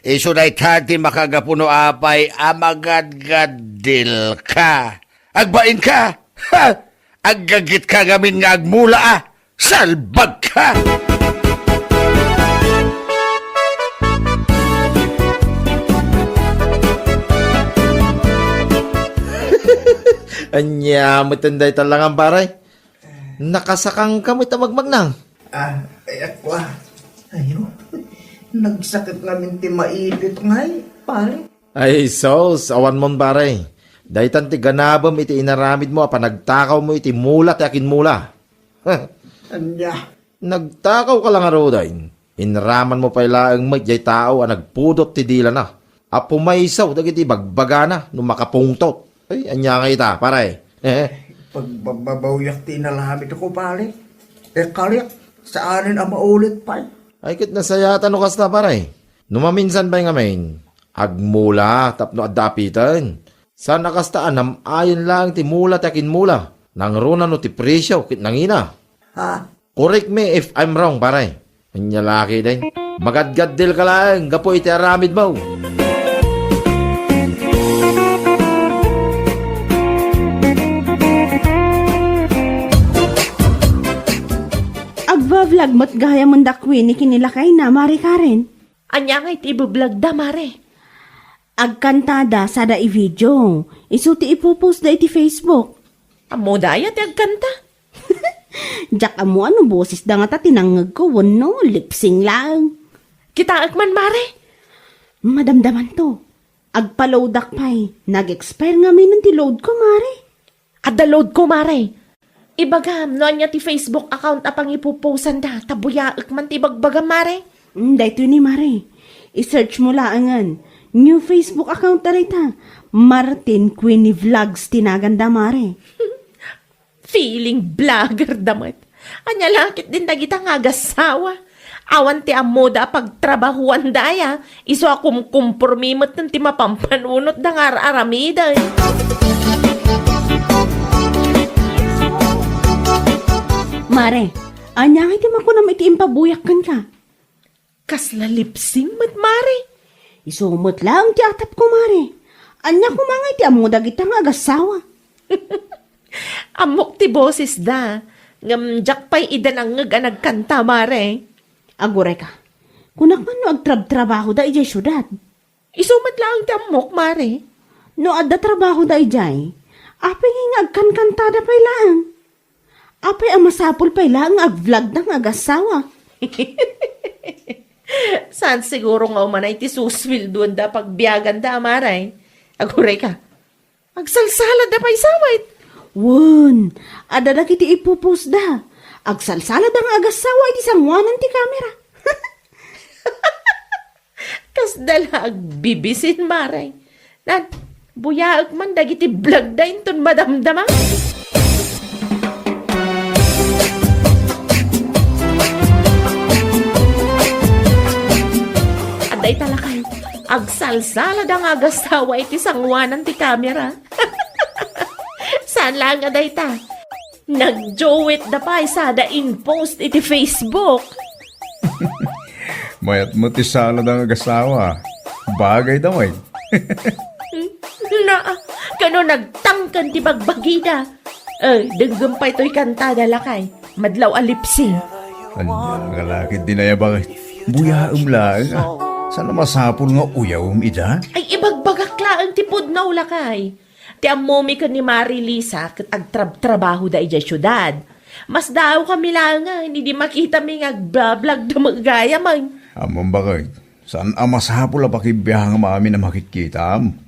Isu dayta ti makagapu no apay a magadgaddilka. Agbainka! Ha! Aggaggitka ngamin nga agmula a! Salbagka! Ania met dayta langan, pare? Nakasakangka met a magmagnang? Ah, ay, akwa. Ayo, nagsakit ngamin ti maipit ngay, pare. Ay, sus, awanmon, pare. Daytan ti ganabem iti inaramidmo a panagtakawmo iti mula ti akinmula. Ania? Nagtakawka la ngaruden. Inramanmo pay laeng met jay tao a nagpudot ti dilana. A pumaysaw dagiti bagbagana no makapungtot. Ay, ania nga ita, pare? Pagbababawyak ti inaramidko, pare. Ikalik, saanen a maulit pay. Ay, ket nasayaat no kasta, pare. No maminsan pay ngamin, agmula tapno adda apiten. Saan a kasta a nam-ayen laeng ti mula ti akinmula. Nangruna no ti presio ket nangina. Ha? Correct me if I'm wrong, pare. Ania la ketdin. Magadgaddilka laeng gapu iti aramidmo. Agba-vlog met gayam ni Queenie ken ni lakayna, Mare Karen. Ania ngay ti iba-vlogda, Mare? Agkantada sada i-video. Isu ti ipopost da iti Facebook. Ammoda aya ti agkanta? Diak ammo no bosesda ngata ti nangngegko wenno lip-sync laeng. Kitaek man, Mare. Madamdamanto. Agpa-loadak pay. Nag-expire ngamin ti loadko, Mare. Adda loadko, Mare. Ibagam no ania ti Facebook account a pangipoposanda, ta buyaek man ti ibagbagam, Mare. Mm, daytoy ni Mare. I-searchmo laengen. New Facebook account dayta. Martin Queenie Vlogs ti naganda, Mare. Feeling vlogger da met. Ania la ketdin dagita nga agassawa? Awan ti ammoda a pagtrabahuanda aya, isu a kumkumpormi met ti mapampanunotda nga ar-aramiden. Mare, ania ngay ti makunam iti impabuyak kenka? Kasla lip-sync met, Mare. Isu met laeng ti atapko, Mare. Ania koma ngay ti ammo dagita nga agassawa? Ammok ti bosesda, ngem diak pay ida nangngeg a nagkanta, Mare. Agurayka. Kunak man no agtrabtrabahoda idiay siudad. Isu met laeng ti ammok, Mare. No adda trabahoda idiay, apay ngay nga agkankantada pay laeng? Apay a masapul pay laeng nga agvlogda nga agassawa? Saan siguro nga umanay ti susueldoanda a pagbiaganda, Mare. Agurayka. Agsalsalada pay sa met. Wen, adda dagiti ipupostda. Agsalsalada nga agassawa iti sangoanan ti kamera. Kasda la agbibisin, Mare. Nan, buyaek man dagiti vlogda inton madamdama. Adda ita lakay, agsalsalada nga agassawa iti sangoanan ti kamera. Saan laeng a dayta? Nag-duetda pay sada in-post iti Facebook. Mayat met ti salada nga agassawa. Bagayda met. Na, kano nagtangken ti bagbagida. Eh, denggem pay toy kantada lakay. Madlaw a lip-sync. Ania nga lakay dinaya bakit? Buyaem laeng, ah. Saan a masapul nga uyawem ida? Ay, ibagbagak laeng ti pudno, lakay. Ti ammomi ken ni Mari Lisa ket agtrabtrabahoda idiay siudad. Masdaawkami laengen idi makitami nga agbablogda met gayamen. Ammom bakit? Saan a masapul a pakibiangam amin a makitkitam.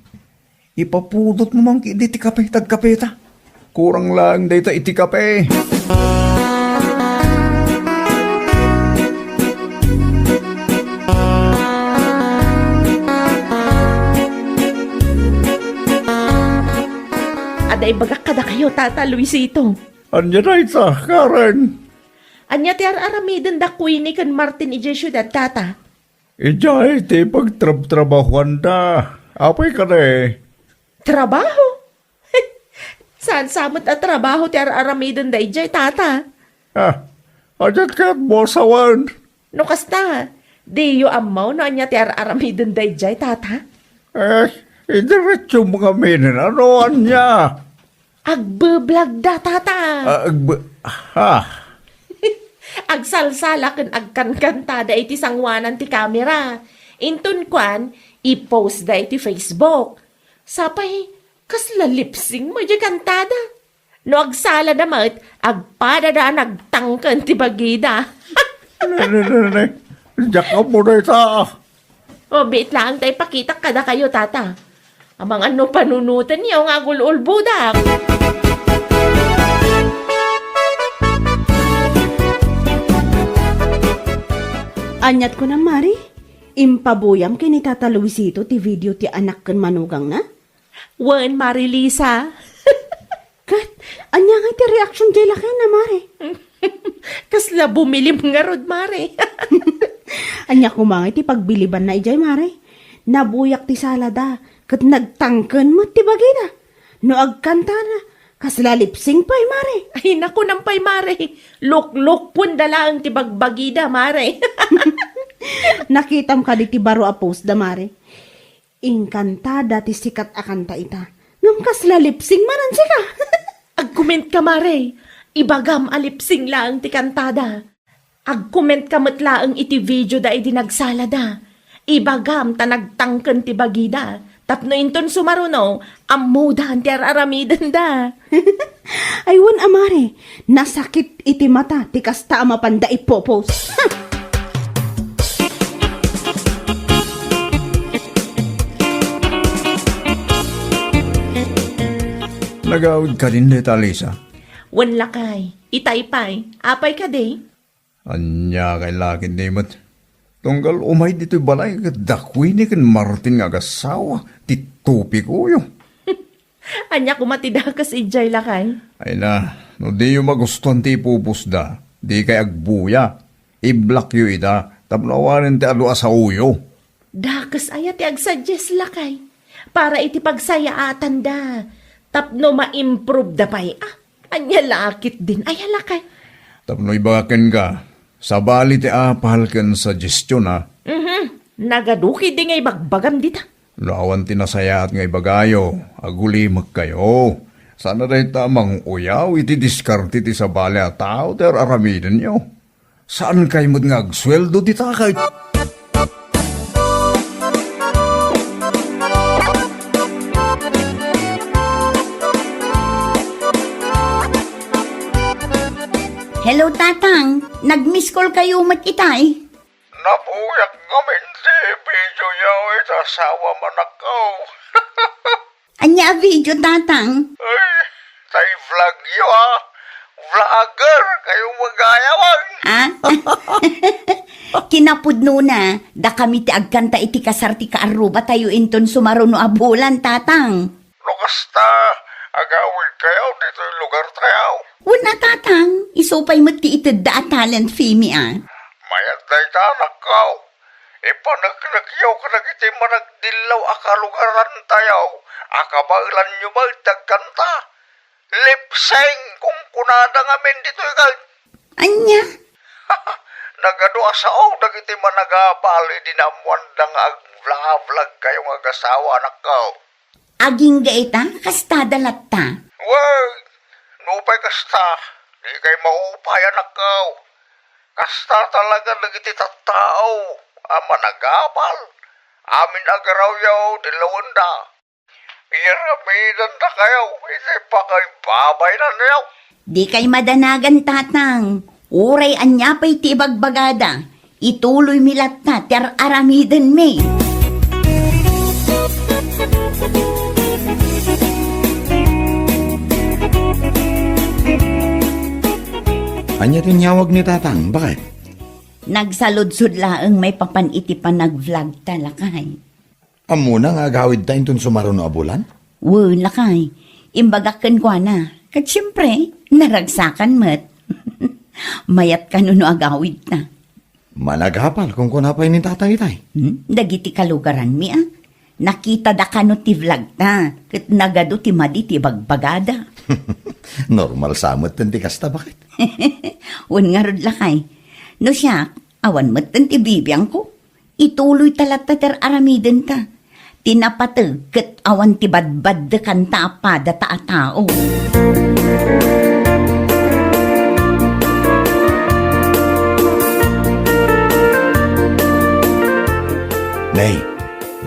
Ipapudotmo man ketdi ti kape, tagkapeta. Kurang laeng dayta iti kape. Adda Ay, bagak kadakayo, Tata Luisito. Ania dayta, Karen? Ania ti ar-aramiden da Queenie ken Martin idiay siudad, Tata? Idiay ti pagtrabtrabahuanda. Apay kadi? Trabaho? Saan sa met a trabaho ti ar-aramiden da idiay, Tata? Ah, adiak ket mo sawen. No kasta, diyo ammo no ania ti ar-aramiden da idiay, Tata? Eh, idiretso mo ngamin, ano ania? Agbeblog da, Tata. Ah, agbe-, ha? Agsalsala ken agkankantada iti sanguanan ti kamera. Inton kuan, i-post da iti Facebook. Sapay, kasla lip sync mo idiay kantada. No agsalada met, agpadada a nagtangken ti bagida. Ne, ne, ne, ne. Diak ammo dayta. O, biit laeng ta ipakitak kadakayo, Tata. Amangan no panunotenyo nga agul-ulbodak. Aniat kunam, Mari? Impabuyam ken ni Tata Luisito ti video ti anak ken manugangna? Wen, Mari Lisa. Ket, ania ngay ti reaction ti lakayna, Mari? Kasla bumilim ngarud, Mari. Ania koma ngay ti pagbilibanna idiay, Mari? Nabuyak ti salada, ket nagtangken met ti bagida. No agkantada, kasla lip sync pay, Mari. Ay, naku, nampay, Mari. Luklukpon da laeng ti bagbagida, Mari. Nakitam kadi ti baro a post da, Mari? Inkantada ti sikat a kanta ita. Ngem kasla lip sync manen sika? Agcomment ka, Mare. Ibagam a lip sync laeng ti kantada. Agcomment ka met laeng iti video da idi nagsalada. Ibagam ta nagtangken ti bagida. Tapno inton sumaruno, ammodan ti ar-aramiden da. Ay, wen a, Mare, nasakit iti mata ti kasta a mapanda ipopos. Nagawid kadin dayta, Lisa? Wen lakay, itay pay. Apay kadi? Ania kay lakay ni met? Tunggal umay ditoy balay ket dakuyni ken Martin nga agassawa ti tupikuyo. Ania koma ti dakes idiay, lakay? Ay na, no diyo magustuan ti ipupusda, dikay agbuya. Iblakyo ida, tapno awanen ti adu a saoyo. Dakes aya ti agsuggest, lakay? Para iti pagsayaatanda, tapno ma-improve da pay, a? Ania la ketdin aya, lakay? Tapno ibaga kenka, sabali ti apal ken suggestion, a? Mhm. Nagadu ketdi nga ibagbagam dita. No awan ti nasayaat nga ibagayo, agulimekkayo. Saan a dayta a manguyaw iti diskarte ti sabali a tao ti ar-aramidenyo. Saankay met nga agsueldo dita ket. Hello, Tatang. Nag-miss call kayo met itay? Nabuyak ngamin ti video yaw iti asawa manakkaw. Ania a video, Tatang? Ay, tay vlog yo, a. Vlogger kayo magayawan. A? Kinapudnona, dakami ti agkanta iti kasar ti kaarrubatayo inton sumaruno a bulan, Tatang. No kasta, agawid kayo ditoy lugar tayo. Wen a, Tatang, isu pay met ti itedda a talent fee mi, a. Mayat dayta, anakko. Ipaneknekyo kadagiti managdillaw a kalugaran tayo a kabaelanyo met ti agkanta. Lip sync, kunkunada ngamin ditoy ket. Ania? Nagadu a sao dagiti managapal idi naammoanda nga agvlog-vlog kayo nga agasawa, anakko. Agingga ita, kastada latta. Wen, nupay kasta, dikay maupay, anakko. Kasta talaga dagiti tattao a managapal. Amin a garawyo, dillawenda. Iyaramidendakayo iti pakaibabaynanyo. Dikay madanagan, Tatang. Uray ania pay ti ibagbagada, ituloymi latta ti ar-aramidenmi. Ania ti inyawag ni Tatang, baket? Nagsaludsod laeng maipapan iti panag-vlog ta, lakay. Ammona nga agawidta inton sumaruno a bulan? Wen, lakay. Imbagak kenkuana, ket siempre, naragsakan met. Mayat kano no agawidta. Managapal, kunkuna pay ni Tatang itay. Hmm? Dagiti kalugaranmi, a. Nakitada kano ti vlog ta, ket nagadu ti madi ti bagbagada. Normal sa met ti kasta, baket? Wen ngarud lakay. No siak, awan met ti bibiangko. Ituloy ta latta ti aramidenta. Ti napateg ket awan ti badbaddekanta a padata a tao. Nay,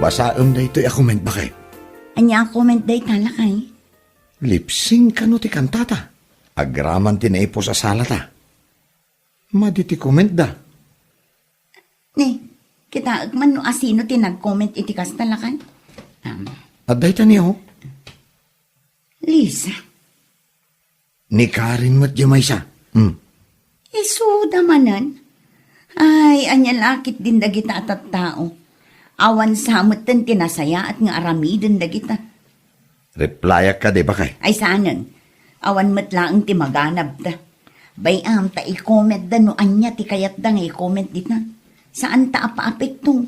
basaem daytoy a comment, baket. Ania a comment dayta, lakay? Lip sync kano ti kantata? Agraman ti naipos a salata. Madi ti comment da. Ni, kitaek man no asino ti nag-comment iti kasta, lakay. Tama. Adda ita ni, oh. Lisa. Ni Karen met di maysa. Hmm. Isuda manen. Ay, ania la ketdin dagita a tattao. Awan sa metten ti nasayaat nga aramiden dagita. Replyak kadi, baket? Ay, saanen. Awan met laeng ti maganabta. Bay-am ta i-commentda no ania ti kayatda nga i-comment dita. Saanta a paapekto.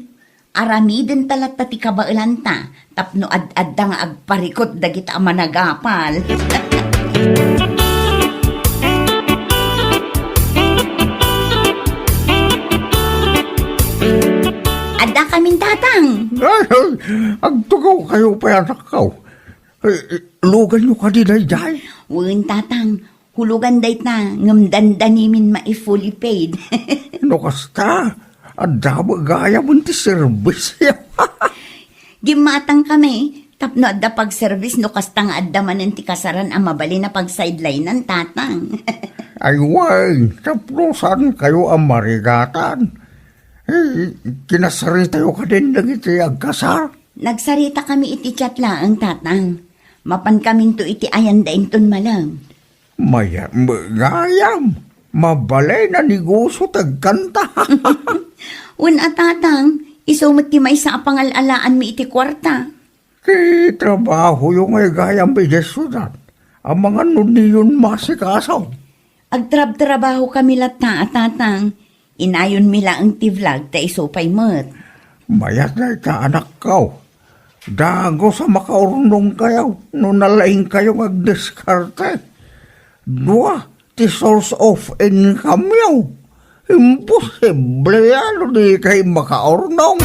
Aramidenta latta ti kabaelanta tapno ad-adda nga agparikut dagita a managapal. Adda kamin, Tatang. Ay, ay, agtugaw kayo pay, anakko. Eh, eh, luganyo kadi daydiay? Wen, Tatang. Hulugan dayta, ngem dandanimin mai-fully paid. No kasta, adda met gayam ti serbis. Gimmatang kami, tapno adda pagserbis no kasta nga adda manen ti kasaran a mabalin a pagsideline-an, Tatang. Ay, wen, tapno saan kayo a marigatan. Eh, kinasaritayo kadin dagiti agkasar? Nagsarita kami iti chat laeng, Tatang. Mapan kaminto iti ayanda inton malem. Mayat met gayam, mabalin a negosio ti agkanta. Wen a, Tatang, isu met ti maysa a pangal-alaanmi iti kuarta. Ti trabahoyo ngay gayam idiay siudad, amangan no diyon maasikaso. Agtrabtrabaho kami latta a, Tatang. Inayonmi laeng ti vlog ta isu pay met. Mayat dayta, anakko. Dagus a makaurnongkayo no nalaingkayo nga agdiskarte. Dua ti source of income-yo. Imposible a no dikay makaurnong.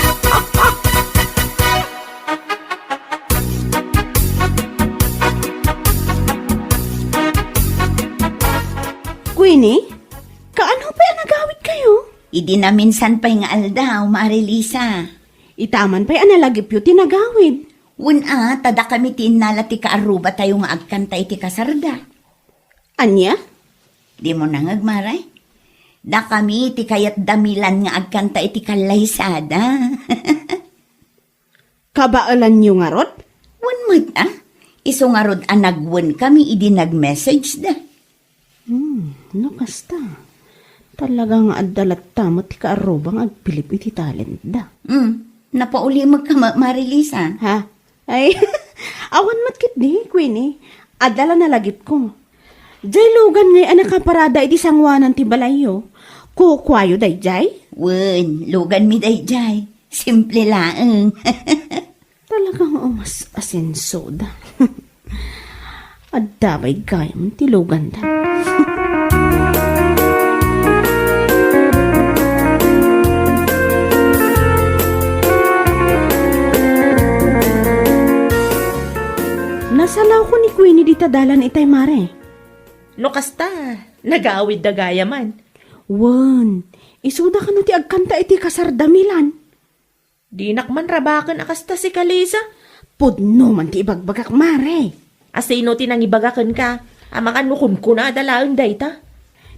Queenie, kaano pay a nagawidkayo? Idi naminsan pay nga aldaw, Mari Lisa. Ita man pay a nalagipyo ti nagawid. Wen a, ta dakami ti innala ti kaarrubatayo nga agkanta iti kasarda. Ania? Dimo nangeg, Mare? Dakami ti kayat da Milan nga agkanta iti kallaysada. Kabaelanyo ngarud? Wen met, a. Isu ngarud a nagwenkami idi nag-messageda. Hmm, no kasta, talaga nga adda latta met ti kaarruba nga agbilib iti talentda. Hmm, napaulimekka, Ma-, Marilisa. Ha? Ay, awan met ketdi, Queenie. Adda la nalagipko. Diay lugan ngay a nakaparada iti sangoanan ti balayyo. Kukuayo daydiay? Wen, luganmi daydiay. Simple laeng. Talaga nga umas-asensoda. Adda pay gayam ti luganda. Nasalawko ni Queenie dita dalan itay, Mare. No kasta, nagawidda gayaman. Wen, isuda kano ti agkanta iti kasarda Milan? Dinak man rabaken a kasta, sika, Lisa. Pudno man ti ibagbagak, Mare. Asino ti nangibaga kenka? Amangan no kunkunada laeng dayta.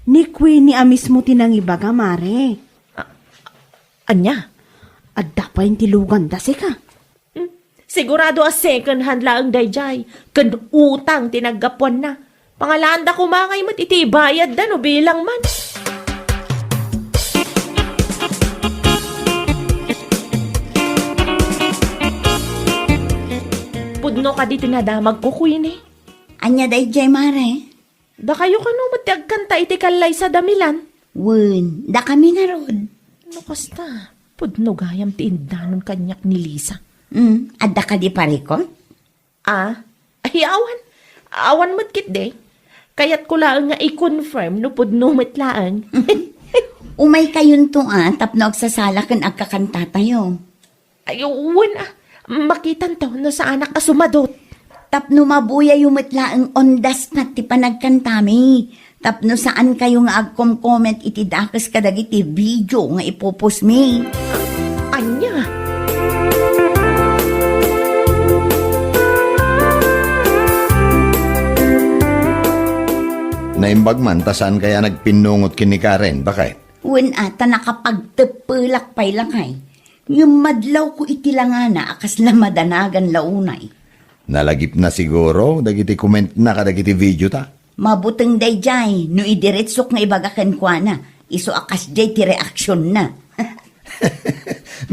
Ni Queenie a mismo ti nangibaga, Mare. A-, ania? Adda pay ti luganda, sika. Hmm, sigurado a second hand laeng daydiay, ken utang ti naggapuanna. Pangalaanda koma ngay met iti ibayadda no bilang man. Pudno kadi ti nadamagko, Queenie? Ania daydiay, Mare? Dakayo kano met ti agkanta iti kallaysa da Milan? Wen, dakami ngarud. No kasta, pudno gayam ti indanon kaniak ni Lisa. Hmm, adda kadi parikot? Ah? Ay, awan. Awan met ketdi. Kayatko laeng nga i-confirm no pudno met laeng. Umaykayonto a, tapno agsasala ken agkakantatayo. Ay, wen a. Makitanto no saanak a sumadot. Tapno mabuyayo met laeng on the spot ti panagkantami. Tapno saankayo nga agkom-comment iti dakes kadagiti video nga ipupostmi. Ania? Naimbag man ta saan kaya nagpinnungot ken ni Karen, baket? Wen a, ta nakapagteppelak pay lakay. Ngem madlawko iti langana a kasla madanagan la unay. Nalagipna siguro dagiti commentna kadagiti videota. Mabuteng daydiay no idiretsok nga ibaga kenkuana, isu a kasdiay ti reaksionna.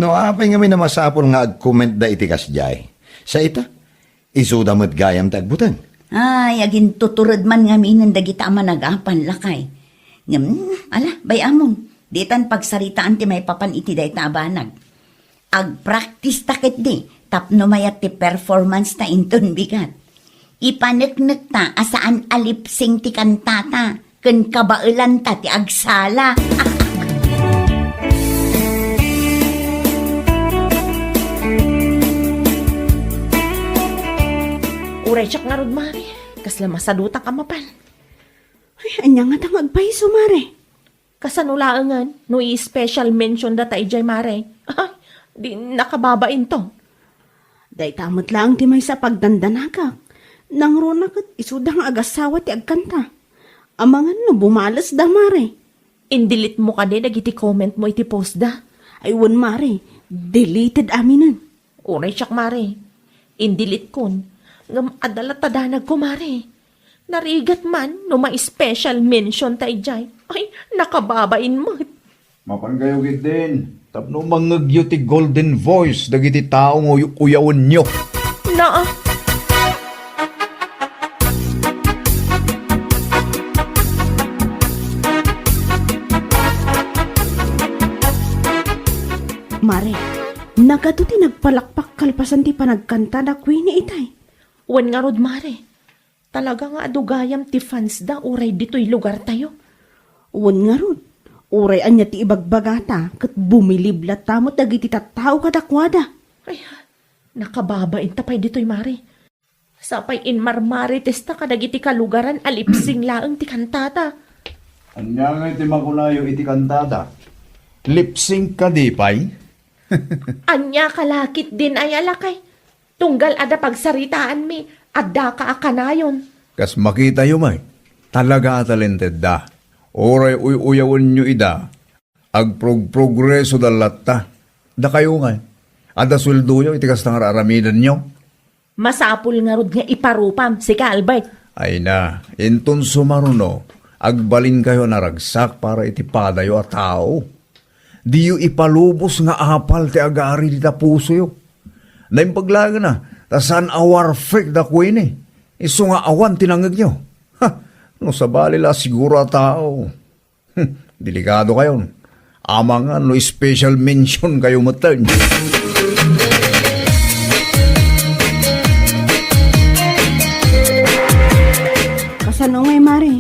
No apay ngamin a masapul nga agcommentda iti kasdiay? Sa ita, isuda met gayam ti agbuteng. Ay, agintutured man ngaminen dagita a managapal, lakay. Ngem, ala, bay-amon, ditan pagsaritaan ti maipapan iti dayta a banag. Agpractice ta ketdi tapno mayat ti performance ta inton bigat. Ipaneknekta a saan a lip-sync ti kantata ken kabaelanta ti agsala. Uray siak ngarud, Mare. Kasla masadutak a mapan. Ay, ania ngata nga agpayso, Mare? Kasano laengen no i-special mention data idiay, Mare? Ay, di nakababainto. Dayta met laeng ti maysa a pagdandanagak. Nangruna ket isuda nga agassawa ti agkanta. Amangan no bumalesda, Mare. Indelete mo kadi dagiti comment mo iti postda? Ay, wen, Mare. Deleted aminen. Uray siak, Mare. Indeletekon. Ngem adda latta danagko, Mare. Narigat man no ma-special mention ta idiay. Ay, nakababain met. Mapankayo ketdin tapno mangngegyo ti golden voice dagiti tao nga uy-uyawenyo. Naa. Mare, nagato ti nagpalakpak kalpasan ti panagkanta da Queenie itay. Wen ngarud, Mare. Talaga nga adu gayam ti fans da uray ditoy lugartayo. Wen ngarud, uray ania ti ibagbagata ket bumilib latta met dagiti tattao kadakuada. Ay, nakababain ta pay ditoy, Mare. Sapay inmarmaritesta kadagiti kalugaran a lip-sync laeng ti kantata. Ania ngay ti makunayo iti kantata? Lip-sync kadi pay? Ania ka la ketdin ay a lakay? Tunggal adda pagsaritaanmi, addaka a kanayon. Kas makitayo met, talaga a talentedda. Uray uy-uyawenyo ida, agprogprogresoda latta. Dakayo ngay, adda sueldoyo iti kasta nga ar-aramidenyo? Masapul ngarud nga iparupam, sika, Albert. Ay na, inton sumaruno, agbalinkayo a naragsak para iti padayo a tao. Diyo ipalubos nga apal ti agari dita pusoyo. Naimbag laeng a, ta saan a war freak da Queenie. Isu nga awan ti nangngegyo. Ha, no sabali la siguro a tao. Hmm, delikadokayon. Amangan no special mention kayo metten. Kasano ngay, Mare?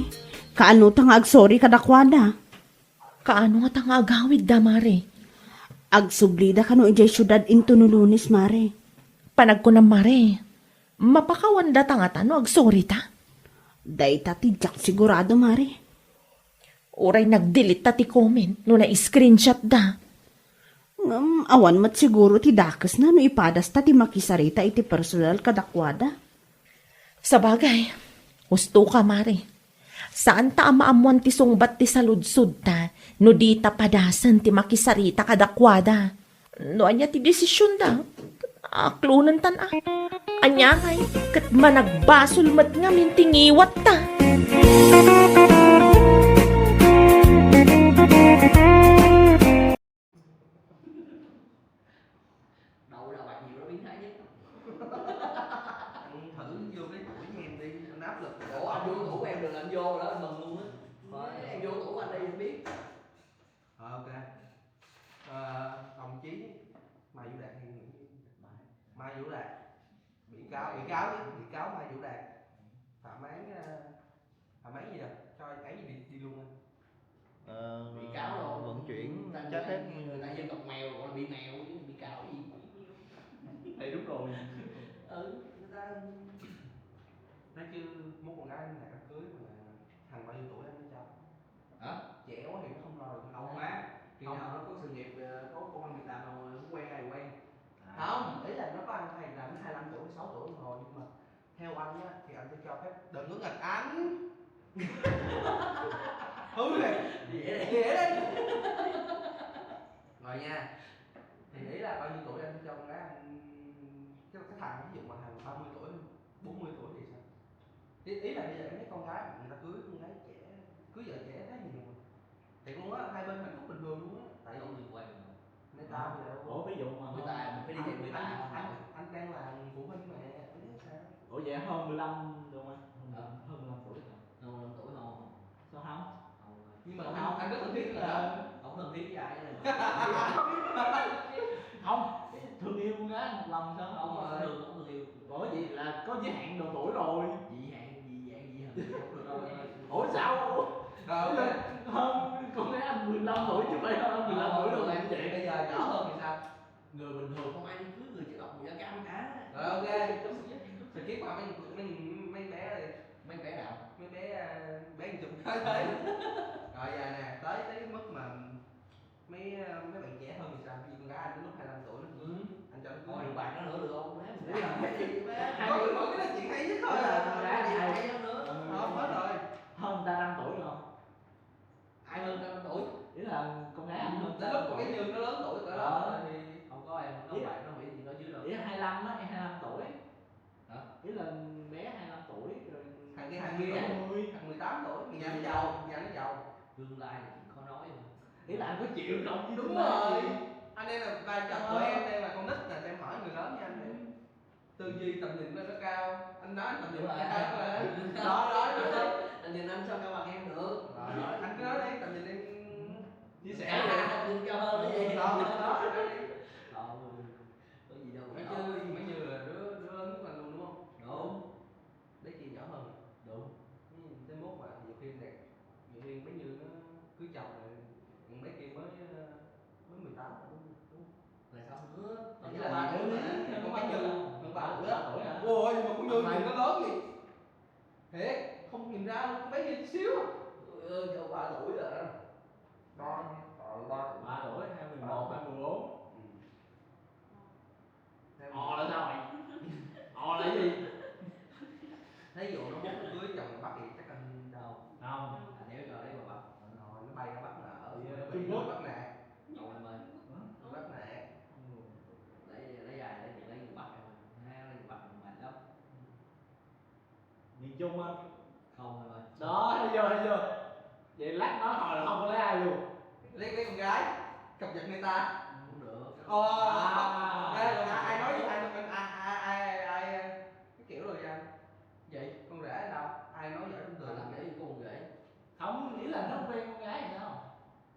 Kaano ta nga agsorry kadakuada? Kaano ngata nga agawidda, Mare? Agsublida kano idiay siudad inton no Lunes, Mare. Panagkunam, Mare, mapakawandata ngata no agsorry ta? Dayta ti diak sigurado, Mare. Uray nagdelete ta ti comment no na-screenshot da. Ngem, awan met siguro ti dakesna no ipadasta ti makisarita iti personal kadakuada. Sabagay, husto ka, Mare. Saan ta a maammoan ti sungbat ti saludsodta no di ta padasen ti makisarita kadakuada. No ania ti desisionda, aklonentan a. Ania ngay, ket managbasol met ngamin ti ngiwatta. Vô đó anh mừng luôn á. Rồi, vô tủ anh đi anh biết. Ờ, ok. Ờ, đồng chí Mai Vũ Đạt hay Nguyễn Mai Vũ Đạt, bị cáo, bị cáo chứ, bị cáo Mai Vũ Đạt, thả máy ờ, thả máy gì rồi, cho ấy gì đi, đi luôn anh. Ờ, bị cáo đâu, vận chuyển trái phép, người ta dân tộc mèo gọi là bị mèo chứ bị cáo gì. Thì đúng rồi. Ừ, người ta nói chứ mốt con gái này đám cưới mà thằng bao nhiêu tuổi anh mới cho? Hả? Trẻ quá thì nó không lo được. Không má, khi nào nó có sự nghiệp, ờ, có công ăn việc làm rồi nó quen hay quen. À. Không, ý là nó có ăn hay là nó hai lăm tuổi, sáu tuổi rồi nhưng mà theo anh á thì anh sẽ cho phép đừng có nghịch anh. Hứa đi. Dễ đi. Dễ đi. Rồi nha. Thì ý là bao nhiêu tuổi anh cho con gái anh, cái, cái thằng ví dụ mà thằng ba mươi tuổi, bốn mươi tuổi thì sao? Ý, ý là bây giờ em thấy con gái người ta cưới con gái trẻ, cưới vợ trẻ thấy nhiều mà. Thiệt luôn á, hai bên hạnh phúc bình thường luôn á. Tại vì người quen người ta bây giờ ủa ví dụ mà người ta mình phải đi về người ta anh, anh, anh đang là phụ huynh mà anh thấy sao? Ủa vậy hơn mười lăm được không anh? Hơn, hơn mười lăm tuổi hả? Hơn mười lăm tuổi không? Sao không? Nhưng mà anh, anh rất thân thiết là không thân thiết với ai. Không, thương yêu con gái một lòng sao không? Không, không thương, không thương yêu. Ủa vậy là có giới hạn độ tuổi rồi. Dị hạn, dị dạng, dị hình không được đâu. Ủa sao? Ờ, ok. Hơn con gái anh mười lăm tuổi chứ phải hơn mười lăm tuổi đâu. Ờ, em vậy bây giờ nhỏ hơn thì sao? Người bình thường không ai đi cưới người chất độc màu da cam cả. Rồi, ok. Skip qua mấy, mấy, mấy bé đi. Mấy bé nào? Mấy bé, à, bé chụp cái đấy. Rồi giờ nè, tới tới cái mức mà mấy, à, mấy bạn trẻ hơn thì sao? Vì con gái anh đến lúc hai lăm tuổi nó, ừ, anh cho nó cưới. Thôi đừng bàn nó nữa được không? Má, mình biết là cái gì má. Hai mươi. Thôi, cái đó chuyện hay nhất thôi. Con gái hai mươi. Hay hơn nữa. Thôi, hết rồi. Hơn ta năm tuổi rồi. Ai hơn tao năm tuổi? Ý là con gái anh hơn. Tới lúc con bé Như nó lớn tuổi cỡ đó. Ờ. Thì không có em, không. Ý bạn nó nghĩ gì đó chứ đâu. Ý hai lăm á, em hai lăm tuổi. Hả? Ý là bé hai lăm tuổi rồi. Thằng kia hai mươi, hai mươi. Thằng mười tám tuổi, nhà nó giàu, nhà nó giàu. Tương lai là chuyện khó nói mà. Ý là anh có chịu được không? Đúng rồi. Anh đây là vai trò của em đây là con nít là em hỏi người lớn nha anh. Tư duy tầm nhìn nó, nó cao. Anh nói anh tầm nhìn cao mà. Đó, đó, đó. Tầm nhìn anh sao cao bằng em được? Đó, đó. Anh cứ nói đi, tầm nhìn em chia sẻ. Cao hơn cái gì? Đó, đó, đó, anh nói đi. Ờ, có gì đâu. Nói chứ, mấy Như là đứa, đứa lớn nhất anh luôn đúng không? Đúng. Bé kia nhỏ hơn. Đúng. Ừ, tới mốt mà nhiều khi đẹp, nhiều khi bé Như nó cưới chồng rồi, bé kia mới, ờ, mới mười tám rồi đúng không? Là sao nữa? Là cái là ba tuổi mà. Còn bé Như hơn ba tuổi á. Ôi, mà con Như nhìn nó lớn gì? Thiệt, không nhìn ra luôn, bé Như chút xíu. Ôi, ơi, ba tuổi rồi. Con, ờ, ba tuổi. Ba tuổi, hai mười một, hai mười bốn. Ừ. Ò là sao vậy? Ò là cái gì? Thí dụ nó mốt nó cưới chồng Bắc thì chắc anh đâu. Không. Anh nếu cho lấy qua Bắc. Ờ, nó bay ra Bắc là ở Trung Quốc. Bắc nè. Ồ, em ơi. Hả? Bắc nè. Ừ. Lấy, lấy ai, lấy, lấy người Bắc em ơi. Ha, lấy người Bắc em mệt lắm. Miền Trung anh. Không em ơi. Đó, thấy chưa, thấy chưa? Vậy lát nói hồi là không có lấy ai luôn. Lấy, lấy con gái, cập nhật người ta. Không được. Ồ. À. Đây, ai, ai nói gì, ai, ai, ai, ai, ai, cái kiểu rồi vậy? Vậy con rể đâu? Ai nói giỏi trong trường? Làm cái gì con rể? Không, nghĩa là nó quen con gái sao?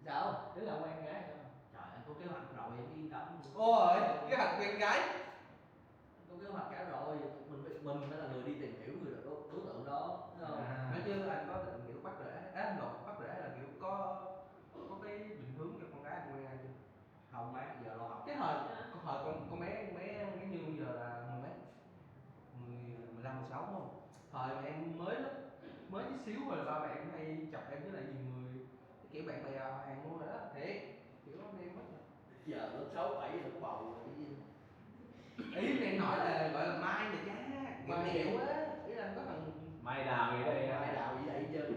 Sao? Ý là quen gái sao? Trời, anh có kế hoạch rồi, em yên tâm. Ôi, kế hoạch quen gái. Có kế hoạch cả rồi, mình, mình phải là người đi tìm hiểu người đối, đối tượng đó, đúng không? À. Nói chứ anh có định kiểu bắt rễ, à, không, bắt rễ là kiểu có, có cái định hướng cho con gái anh quen ai chưa? Không má, giờ lo học. Cái thời, cái thời con, con bé, con bé, bé Như giờ là mười mấy? Mười, mười lăm, mười sáu đúng không? Thời mà em mới lớp, mới tí xíu rồi là ba mẹ em hay chọc em với lại nhiều người, cái kiểu bạn bè hàng mua rồi đó, thiệt. Kiểu anh em á. Giờ lớp sáu bảy là có bầu rồi chứ. Ý này nói là gọi là mai này chứ. Mai. Mai kiểu á, ý là có thằng mai đào gì đây. Mai đào gì đây chứ.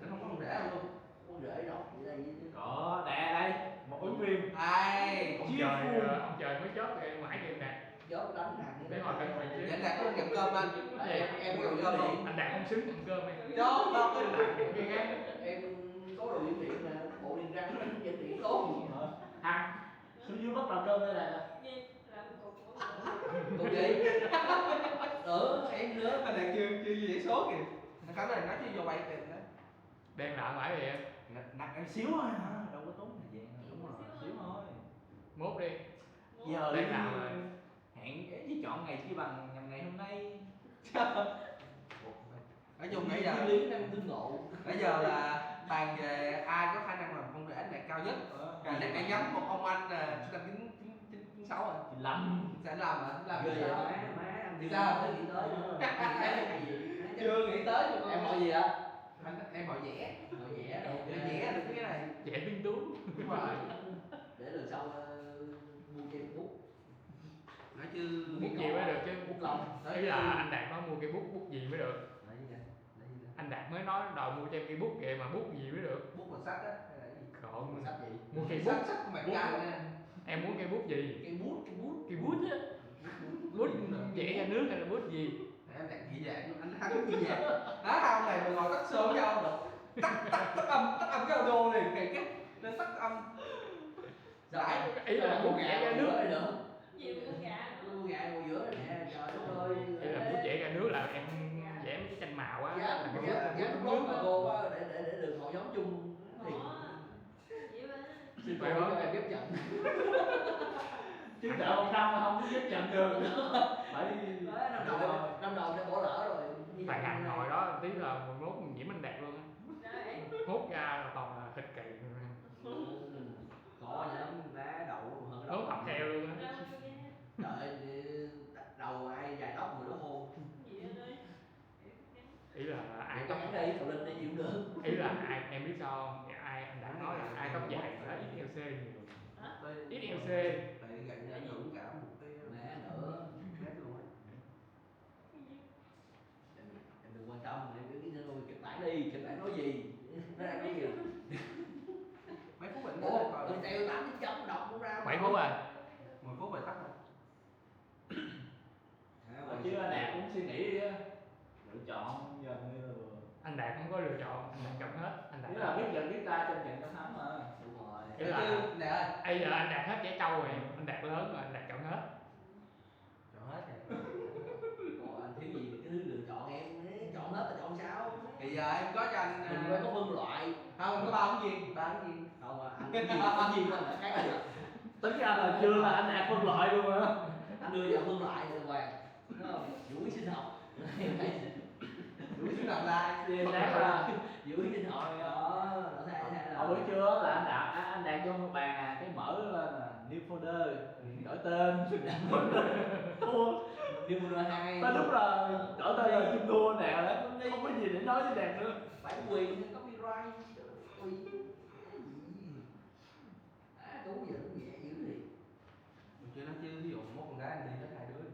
Nó không có con rể luôn. Con rể đâu, gì đây chứ. Có, đây, đây, một ứng viên. Ai, ông trời, ờ, ông trời mới chốt thì mãi kêu nè. Chốt đánh thằng. Để hỏi anh. Để đặt có gặm cơm anh. Em, em có gặm cơm không? Anh Đạt không xứng gặm cơm em. Chốt, chốt. Anh Đạt cái ghét. Em có đồ dưỡng điện nè, bộ niềng răng nó dưỡng điện tốt. Hả? Hả? Xuống dưới bắt vào cơm đây này. Gì? Làm cục của cục gì? Ừ, em nữa. Anh Đạt chưa, chưa gì số kìa. Cái này nói chứ vô bảy triệu đó. Đang làm mãi vậy? Nặng, nặng em xíu thôi hả? Đâu có tốn thời gian đâu. Đúng rồi, xíu thôi. Mốt đi. Giờ đang làm rồi. Hẹn cái gì chọn ngày chi bằng nhằm ngày hôm nay. Nói chung nãy giờ, lý năng tương ngộ. Nãy giờ là bàn về ai có khả năng làm con rể cao nhất. Ờ. Là nãy em nhắm một ông anh là sinh năm chín, chín, chín, chín sáu à. Chín lăm. Sẽ làm hả? Làm. Ghê sao? Má, má, anh thì sao? Chưa nghĩ tới nữa. Anh thấy cái gì? Chưa nghĩ tới luôn. Em hỏi gì hả? Anh, em hỏi vẽ. Hỏi vẽ, ok. Vẽ được cái này. Vẽ tinh tú. Đúng rồi. Để lần sau, ờ, mua cho em bút. Nói chứ bút gì mới được chứ. Bút lông. Ý là anh Đạt nói mua cái bút, bút gì mới được. Nói gì vậy? Nói gì vậy? Anh Đạt mới nói đòi mua cho em cái bút vậy mà bút gì mới được. Bút màu sắc á, hay là cái gì? Không. Màu sắc gì? Mua cái bút. Sắc, sắc màu cam nha. Em muốn cái bút gì? Cái bút, cái bút. Cái bút á. Bút, bút vẽ ra nước hay là bút gì? Anh Đạt gì vậy? Anh Thắng gì vậy? Hả? Ông này mà ngồi tắt sớm với ông rồi. Tắt, tắt, tắt âm, tắt âm cái audio này, cái, cái, nên tắt âm. Giải. Ý là mua gạo mua dứa rồi đó. Gì mua gạo? Mua gạo mua dứa nè, trời đất ơi. Ý là mua chè ra nước là em vẽ mấy cái tranh màu á. Dán, là dán, dán bút màu gô á, để, để, để đừng hội nhóm chung thì. Ủa, vậy mà. Sư phụ cho em chấp nhận. Chứ đợi một năm là không có chấp nhận được. Phải đi. Đó, năm đầu, năm đầu đã bỏ lỡ rồi. Tại Hằng hồi đó tí là mười mốt nhiễm anh Đạt luôn á. Hút ra là toàn là thịt kỳ. Có chứ, má đậu hơn. Hút học theo luôn á. Trời ơi, đầu ai dài tóc người đó hôn. Ý là ai tóc, đây, tụi Linh đi chịu được. Ý là ai, em biết sao không? Ai, anh Đạt nói là ai tóc dài là ít L C nhiều. Hả? Ít L C. Tại gầy anh Hùng cả một cái. Má nữa. Mét luôn á. Em, em đừng quan tâm, em cứ nghĩ thôi, kịch bản đi, kịch bản nói gì? Nó đang nói gì? Mấy phút rồi. Ủa, nó coi. Tụi treo tám chấm chấm đọc cũng ra. Bảy phút rồi. Mười phút rồi tắt rồi. Hả, chứ anh Đạt cũng suy nghĩ đi á. Lựa chọn giờ như là anh Đạt không có lựa chọn, anh Đạt chọn hết, anh Đạt. Nghĩa là biết giành biết tay, tranh giành tranh thắng mà. Đúng rồi. Nghĩa là, chứ, Đạt ơi, bây giờ anh Đạt hết trẻ trâu rồi, anh Đạt lớn rồi, anh Đạt chọn hết. Chọn hết rồi. Còn anh thiếu gì, cái thứ lựa chọn em, chọn hết là chọn sao? Thì giờ em có cho anh, mình, à, phải có phân loại. Không, có ba ứng viên, ba ứng viên. Không, à, anh ứng viên, ứng viên của anh là khác rồi. Tính ra là chưa là anh Đạt phân loại luôn á. Anh đưa cho phân loại rồi, Hoàng. Đúng không? Vũ sinh học. Vũ sinh học là gì? Anh Đạt là Vũ sinh học. Ờ, nó thay, thay là. Hồi bữa trưa là anh Đạt, anh, anh Đạt vô bàn, à, cái mở lên là new folder, đổi tên. New folder hai. Tới lúc là đổi tên là chung đua nè, không có gì để nói với Đạt nữa. Bản quyền, copyright, quyền. Cái gì? À, Tú giờ cũng nhẹ dữ thì. Mình chưa nói chứ, ví dụ mốt con gái anh đi hết hai đứa.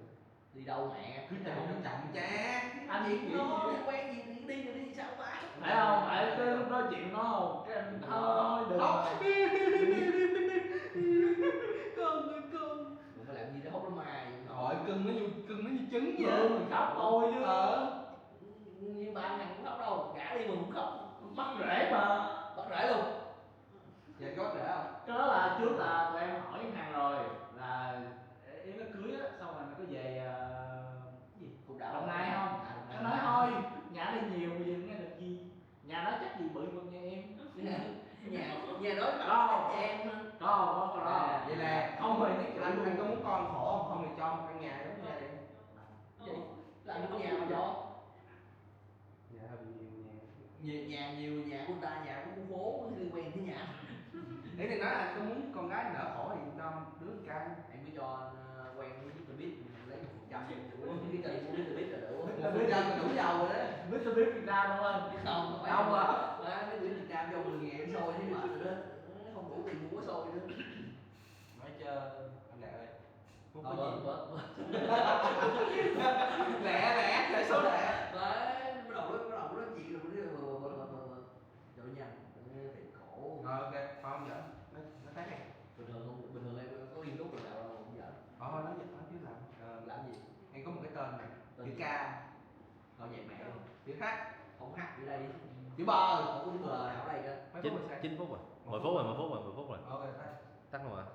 Đi đâu mẹ? Cứ chậm, chậm chạp. Anh chỉ nói quen gì thì đi, đi sao ba? Phải không? Phải tới lúc nói chuyện nó không? Cái anh thôi, đừng. Khóc. Cưng ơi, cưng. Ủa, mày làm gì để khóc lắm mày? Thôi, cưng nó như, cưng nó như trứng vậy. Cưng khóc thôi chứ. Ờ. Như ba thằng cũng khóc đâu, gã đi mà cũng khóc. Bắt rễ mà. Bắt rễ luôn. Vậy có rễ không? Cái đó là trước là tụi em hỏi Hằng rồi, là em nó cưới á, xong rồi nó có về, ờ, cái gì? Cục Đảo. Đồng Nai không? À, Đồng Nai. Nó nói thôi, nhà đi nhiều mà giờ nghe được gì? Nhà nó chắc gì bự bằng nhà em. Nhà, nhà, nhà đó có nhà em hả? Có, có, có. À, vậy là không, mời mấy anh, anh có muốn con khổ không? Không thì cho một căn nhà giống như em. Vậy là mua nhà mà cho. Nhà hơi bị nhiều nhà. Nhiều nhà, nhiều nhà của ta, nhà của khu phố, chứ quen với nhà. Để thì nói là tôi muốn con gái đỡ khổ thì cho đứa con trai. Em mới cho, ờ, quen với mít Beast, mình lấy một phần trăm, đủ, cái kênh của mít Beast là đủ. Một phần trăm là đủ giàu rồi đấy. Mít Beast Việt Nam đúng không? Không, không phải. Không à. Đó, mít Beast Việt Nam cho mười ngàn em sôi thấy mệt rồi đó. Không đủ tiền mua sôi nữa. Nói cho anh Lẹ ơi. Không có gì. Lẹ, lẹ, lẹ số lẹ. Đấy, bắt đầu, bắt đầu nói chuyện rồi, bắt đầu, bắt đầu, bắt đầu, bắt đầu, bắt đầu. Dỗ dành, thấy khổ. Ờ, ok, thôi không giỡn. Nó, nó khác này. Bình thường không, bình thường em có nghiêm túc là đạo không giỡn. Ờ, nói giỡn, nói chứ làm. Ờ, làm gì? Em có một cái tên này. Tên chữ gì? K. Thôi vậy mẹ luôn. Chữ H. Không H ở đây. Chữ B. Không có chữ B ở đây cơ. Chín, chín phút rồi. Mười phút rồi, mười phút rồi, mười phút rồi. Ok, tắt. Tắt luôn hả?